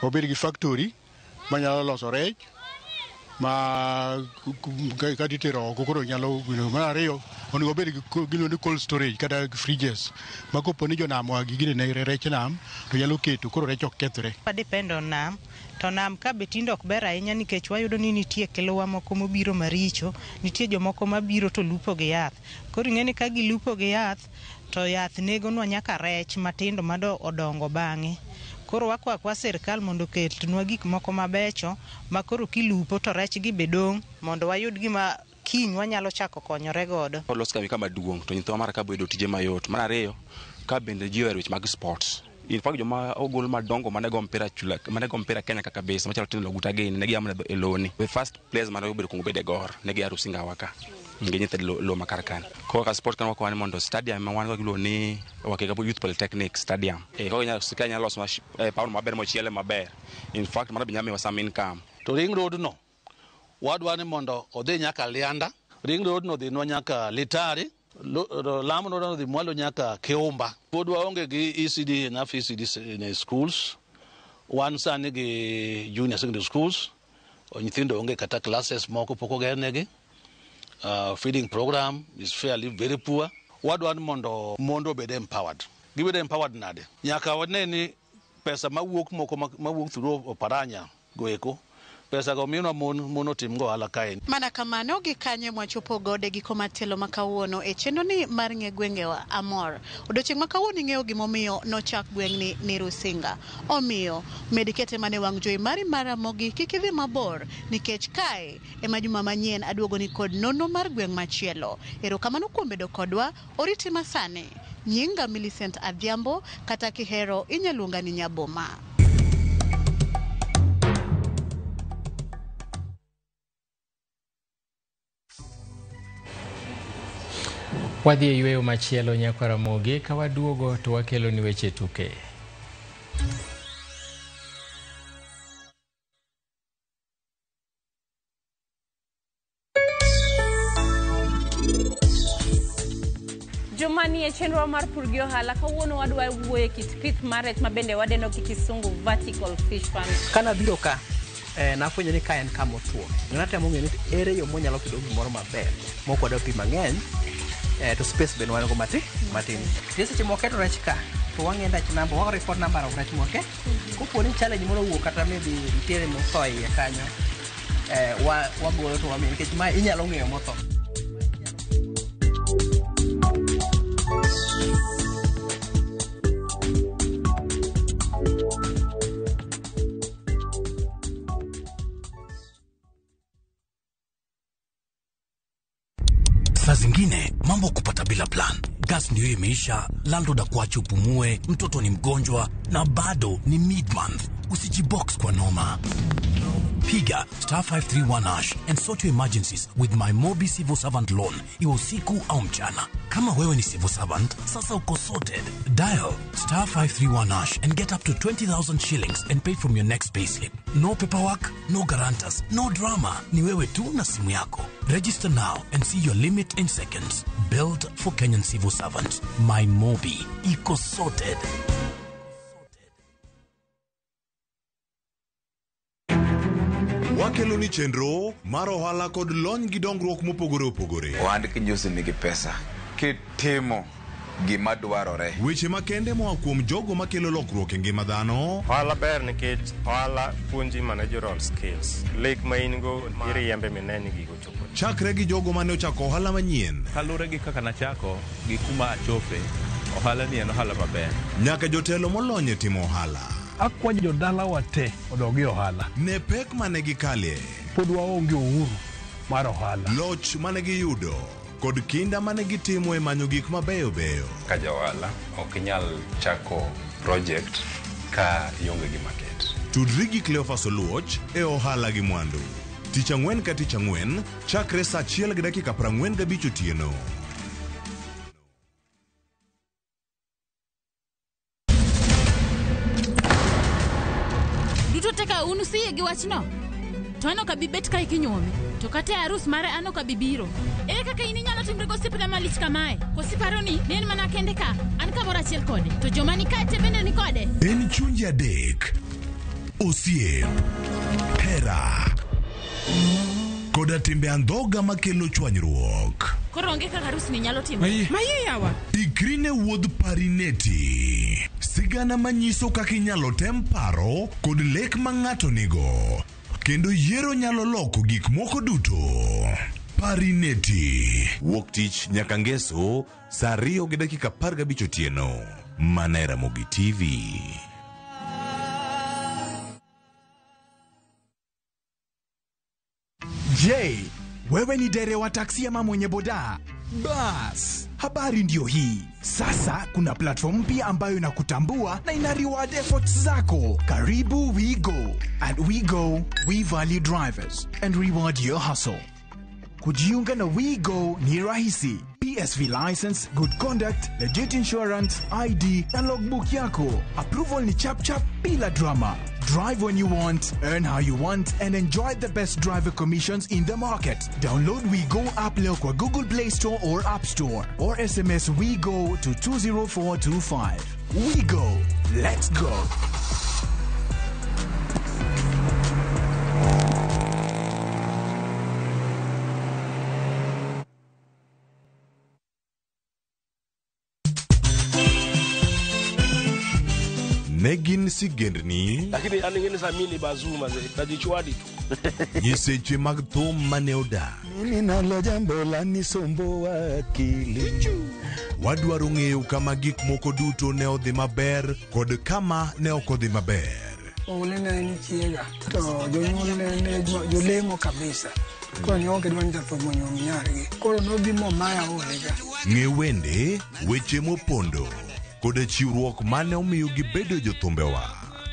Speaker 26: Wabed gi factory manyalo loso rech ma kata itero oko koro nyalo. Mar ariyo onego obed gi giluongo ni cold storage kata fridges ma kopo ni jonam oa gi gine ne rech nam to nyalo keto koro rech ok kethre.
Speaker 28: Depend on nam, to nam ka be tinde ok ber ahinya nikech wayudo ni nitie kiluwa moko mobiro maricho, nitie jomoko mabiro to lupo gi yath. Koro ing'e ni ka gilupo gi yath, to yath negonwa nyaka rech matindo mado odongo bang'e. Koro wakwa kwa sirkal mondo oketnwa gik moko mabecho ma koro kilupo to rech gi be dong' mondo wayud gima kiny wanyalo chako konyore godo.
Speaker 29: Olos kambi kama duong' to nyithiwa mar ka boyudo tije mayot. Mar ariyo, ka bende ji ohero weche mag sports. In fact joma ogol madongo mane go mpira chula, mane go mpira Kenya kaka kabisa, machalo Tino Loguta gini, ne gia mana e loni. The first players mane obedo kuongo bedo e Gor, ne gia Rusinga wa ka. Gi nyithind lo ma kar kanyo. Koro ka sport kan wakwa ni mondo stadium ma wan go giluongo ni Wakega Youth Polytechnic Stadium. Koro sirkal nyalo loso paw maber mochiele maber. In fact mano be nyalo miyowa some income.
Speaker 30: To ring road no Wadwa ni mondo odhi nyaka Lianda, ring road no dhinwa nyaka Litari, Lam road no dhi mwalo nyaka Keumba. Pod waonge gi ECD, enough ECD in schools. Wan sani gi junior secondary schools, nyithindo onge kata classes moko pok ogernegi. Feeding program is fairly very poor. Wadwa ni mondo obed empowered. Gibed empowered nade? Nyaka wane ni pesa mawuok moko mawuok through Oparanya goeko, pesa go miyo mon otim go ohala kae.
Speaker 13: Mana kamano gi kanye mwachopo gode giko matelo ma kawuono e chenro ni mar ng'e gwengewa amor. Odiochieng' ma kawuono ing'eyo gimomiyo nochak gweng'ni ni Rusinga. Omiyo med kete mane wang' jowi mari mar Ramogi kik idhi mabor nikech kae ema juma manyien aduogo ni kod nonro mar gweng' machielo. Erokamano kuom bedo kodwa, oriti masani. Nyinga Millicent Adhiambo kata kihero inyaluonga ni Nyaboma.
Speaker 1: Wadhi e yweyo machielo nyakwa Ramogi, ka waduogo to wakelo ni weche tuke.
Speaker 2: Juma ni e chenro mar pur gi ohala, kawuono wadwa wuoyo e kit pith mar rech ma bende wadendo gi kisungu vertical fish farm.
Speaker 7: Kana biro ka, nafwenyo ni ka en kama otuo. Natemo ng'eyo ni ere yo mwanyalo pidho gimoro maber mok wadwa pi mang'eny, to space bende wan go matin. Nitie seche mwaketo rech ka, to wang'e rech number, wa record number of rech mwake. Kopo ni challenge moro owuok kata maybe nitiere motho e iye kanyo, wagolo to wamiyo nikech ma inyalo ng'eyo motho.
Speaker 3: Saa zingine mambo kupata bila plan. Gas ndio imeisha, landlord akuache upumue, mtoto ni mgonjwa na bado ni mid-month. Usijibox kwa noma. Piga star 531 hash and sort your emergencies with my Mobi Civil Servant Loan, iwe usiku au mchana. Kama wewe ni civil servant, sasa uko sorted. Dial star 531 hash and get up to 20,000 shillings and pay from your next payslip. No paperwork, no guarantors, no drama. Ni wewe tu na simu yako. Register now and see your limit in seconds. Built for Kenyan civil servants. My Mobi. Iko sorted.
Speaker 4: Wakelo ni chenro mar ohala kod lony gi dongruok mopogore opogore.
Speaker 8: Ohand kinjusi nigi pesa kitimo gima dwarore.
Speaker 4: Weche makende moa kuom jogo makelo lokruok e ngima dhano.
Speaker 9: Ohala ber nikech ohala puonji managerial skills. Lek ma in go iriembe mine ni gigo chopo.
Speaker 4: Chakre gi jogo mane ochako ohala manyien.
Speaker 11: Kaluwore gi kaka nachako gi kuma achope, ohala ni en ohala maber.
Speaker 4: Nyaka jotelo molony e timo ohala.
Speaker 15: Akwayo jodalawa te odog e ohala.
Speaker 4: Ne pek mane gikale.
Speaker 15: Pod waonge uhuru mar ohala.
Speaker 4: Loch mane giyudo kod kinda mane gitimo e manyo gik mabeyo beyo.
Speaker 16: Ka ja ohala ok inyal chako project ka ionge gi market.
Speaker 4: Tudri gi Cleophas Oluoch e ohala gi mwandu. Tich ang'wen ka tich ang'wen chakre saa 1:45 otieno.
Speaker 17: Duto teka un usiyie gi wachno? To an ok abi bet kae kinyuome. To kata e arus mare an ok abi biro. Ere kaka in inyalo timri gosiepna malich kamae? Koso iparo ni ne en mana kende ka, an kamoro achiel kode, to joma ni kae te bende ni kode?
Speaker 4: En chunje adek, osiep, hera, koda timbe andhoga makelo chwanyruok.
Speaker 17: Koro onge kaka arus ni nyalo timore.
Speaker 4: Maye yawa. Ikri ne wuodh Parineti. Sigana manyiso kaka inyalo tem paro kod lek ma ng'ato nigo. Kendo yiero nyalo loko gik moko duto. Parineti. Wuok tich nyaka ngeso saa 2:15 otieno. Mana e Ramogi TV.
Speaker 18: Je, wewe ni dereva taksi ama mwenye boda? Bas, habari ndiyo hii. Sasa kuna platform mpya ambayo inakutambua na ina reward efforts zako. Karibu WeGo. At WeGo, we value drivers and reward your hustle. Kujiunga na WeGo ni rahisi. PSV license, good conduct, legit insurance, ID na logbook yako. Approval ni chap chap bila drama. Drive when you want, earn how you want, and enjoy the best driver commissions in the market. Download WeGo app leo kwa Google Play Store or App Store, or SMS WeGo to 20425. WeGo. Let's go.
Speaker 4: Ne gin sigendni
Speaker 5: Lakini an ing'e ni Samini Bazuma ze najichwadi tu.
Speaker 4: Nyiseche mag thum mane odak.
Speaker 6: Mimi nalo jambo la nisumbuwa akili.
Speaker 4: Wadwaro ng'eyo kama gik moko duto ne odhi maber kod kama ne ok odhi maber.
Speaker 19: Oule ne en chiega to jonyuol ne ne jolemo kabisa. Koro ne ok gidwa ni jathum onyuom nyargi. Koro nobi momaya olega.
Speaker 4: Ng'e wende, weche mopondo kod chiwruok mane omiyo gibedo jothumbewa.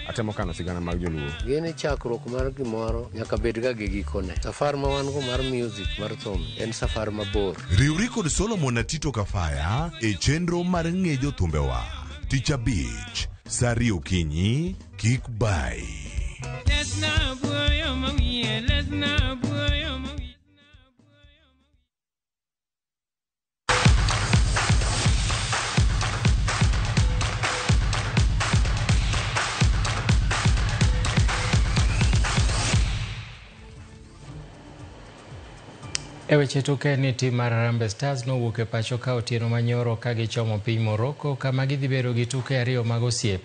Speaker 20: Atemo kano sigana mag joluo.
Speaker 21: Gini chakruok mar gimoro nyaka bed ga gi gikone. Safar ma wan go mar music mar thum en safar mabor.
Speaker 4: Riwri kod Solomon Atito Kafaya e chenro mar ng'e jothumbewa. Tich abich, saa ariyo okinyi, kik bai.
Speaker 1: E weche tuke ni tim mar Harambee Stars nowuok e pacho ka otieno manyoro ka gichomo piny Morocco kama gidhi bedo gi tuke ariyo mag osiep.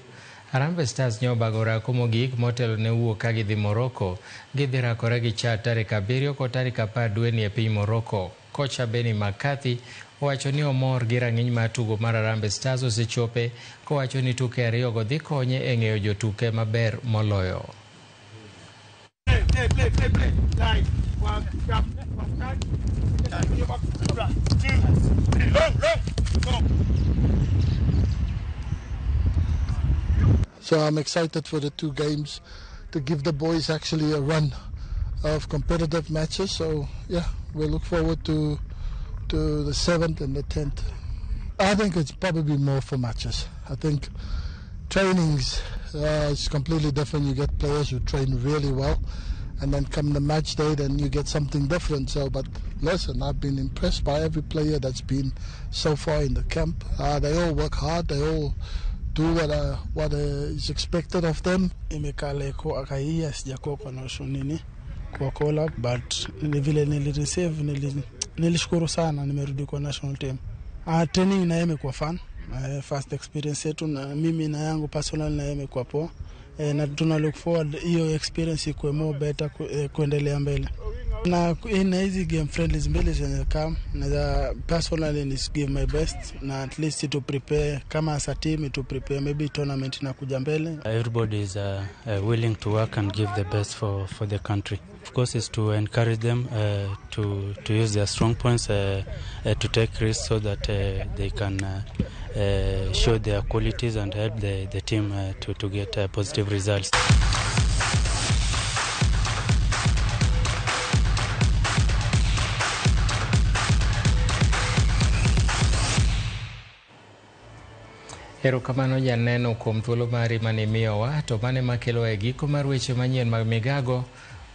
Speaker 1: Harambee Stars ne obago orako mogik motelo ne wuok ka gidhi Morocco. Gidhi rakore gi Chad tarik 7 kod tarik 10 dweni e piny Morocco. Kocha Benni McCarthy owacho ni omor gi rang'iny mar tugo mar Harambee Stars osechope kowacho ni tuke ariyogo dhi konye e ng'eyo jotuke maber moloyo.
Speaker 22: Play, play, play, play. Nine, one, jump, one, nine, two, three, long, long, go.
Speaker 23: So I'm excited for the two games to give the boys actually a run of competitive matches. So yeah, we look forward to the 7th and the 10th. I think it's probably more for matches. I think trainings is completely different. You get players who train really well, and then come the match day, then you get something different. So, but listen, I've been impressed by every player that's been so far in the camp. They all work hard. They all do what is expected of them.
Speaker 24: Imekaa like akaia sijakuwa kwa notion nini kwa call up, but ni vile nilireceive nilishukuru sana nimerudi kwa national team. Training na yeye imekuwa fun. First experience yetu na mimi na yangu personal na yeye imekuwa poa. Na tuna look forward hiyo experience ikuwe more better kuendelea mbele. Na ina hizi game friendlies mbili zenye come na personally ni give my best na at least to prepare kama as a team to prepare maybe tournament inakuja mbele.
Speaker 25: Everybody is willing to work and give the best for the country. Of course is to encourage them to use their strong points, to take risks so that they can show their qualities and help the team to get positive results.
Speaker 1: Erokamano janeno kuom thuolo mari mane imiyowa, to mane makelo e giko mar weche manyien mag migago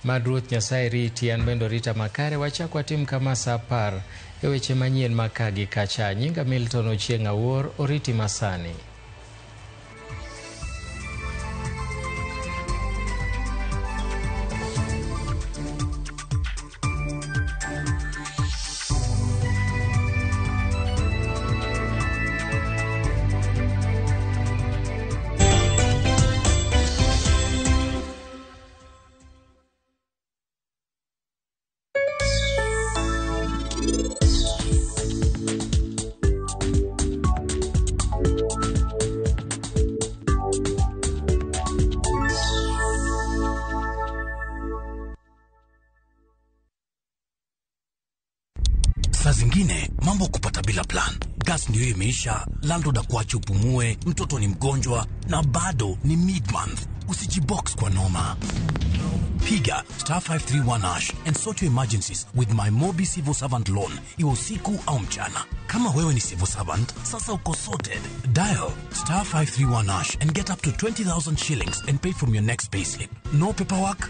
Speaker 1: mad Ruoth Nyasaye riti, an bende orita makare. Wachak watim kama saa 10 e weche manyien mag ka gi kacha. Nyinga Milton Ochieng' Awuor, oriti masani.
Speaker 3: Saa zingine mambo kupata bila plan. Gas ndio imeisha, landlord akuache upumue, mtoto ni mgonjwa na bado ni mid-month. Usijibox kwa noma. Piga star 531 hash and sort your emergencies with my Mobi Civil Servant Loan, iwe usiku au mchana. Kama wewe ni civil servant, sasa uko sorted. Dial star 531 hash and get up to 20,000 shillings and pay from your next payslip. No paperwork.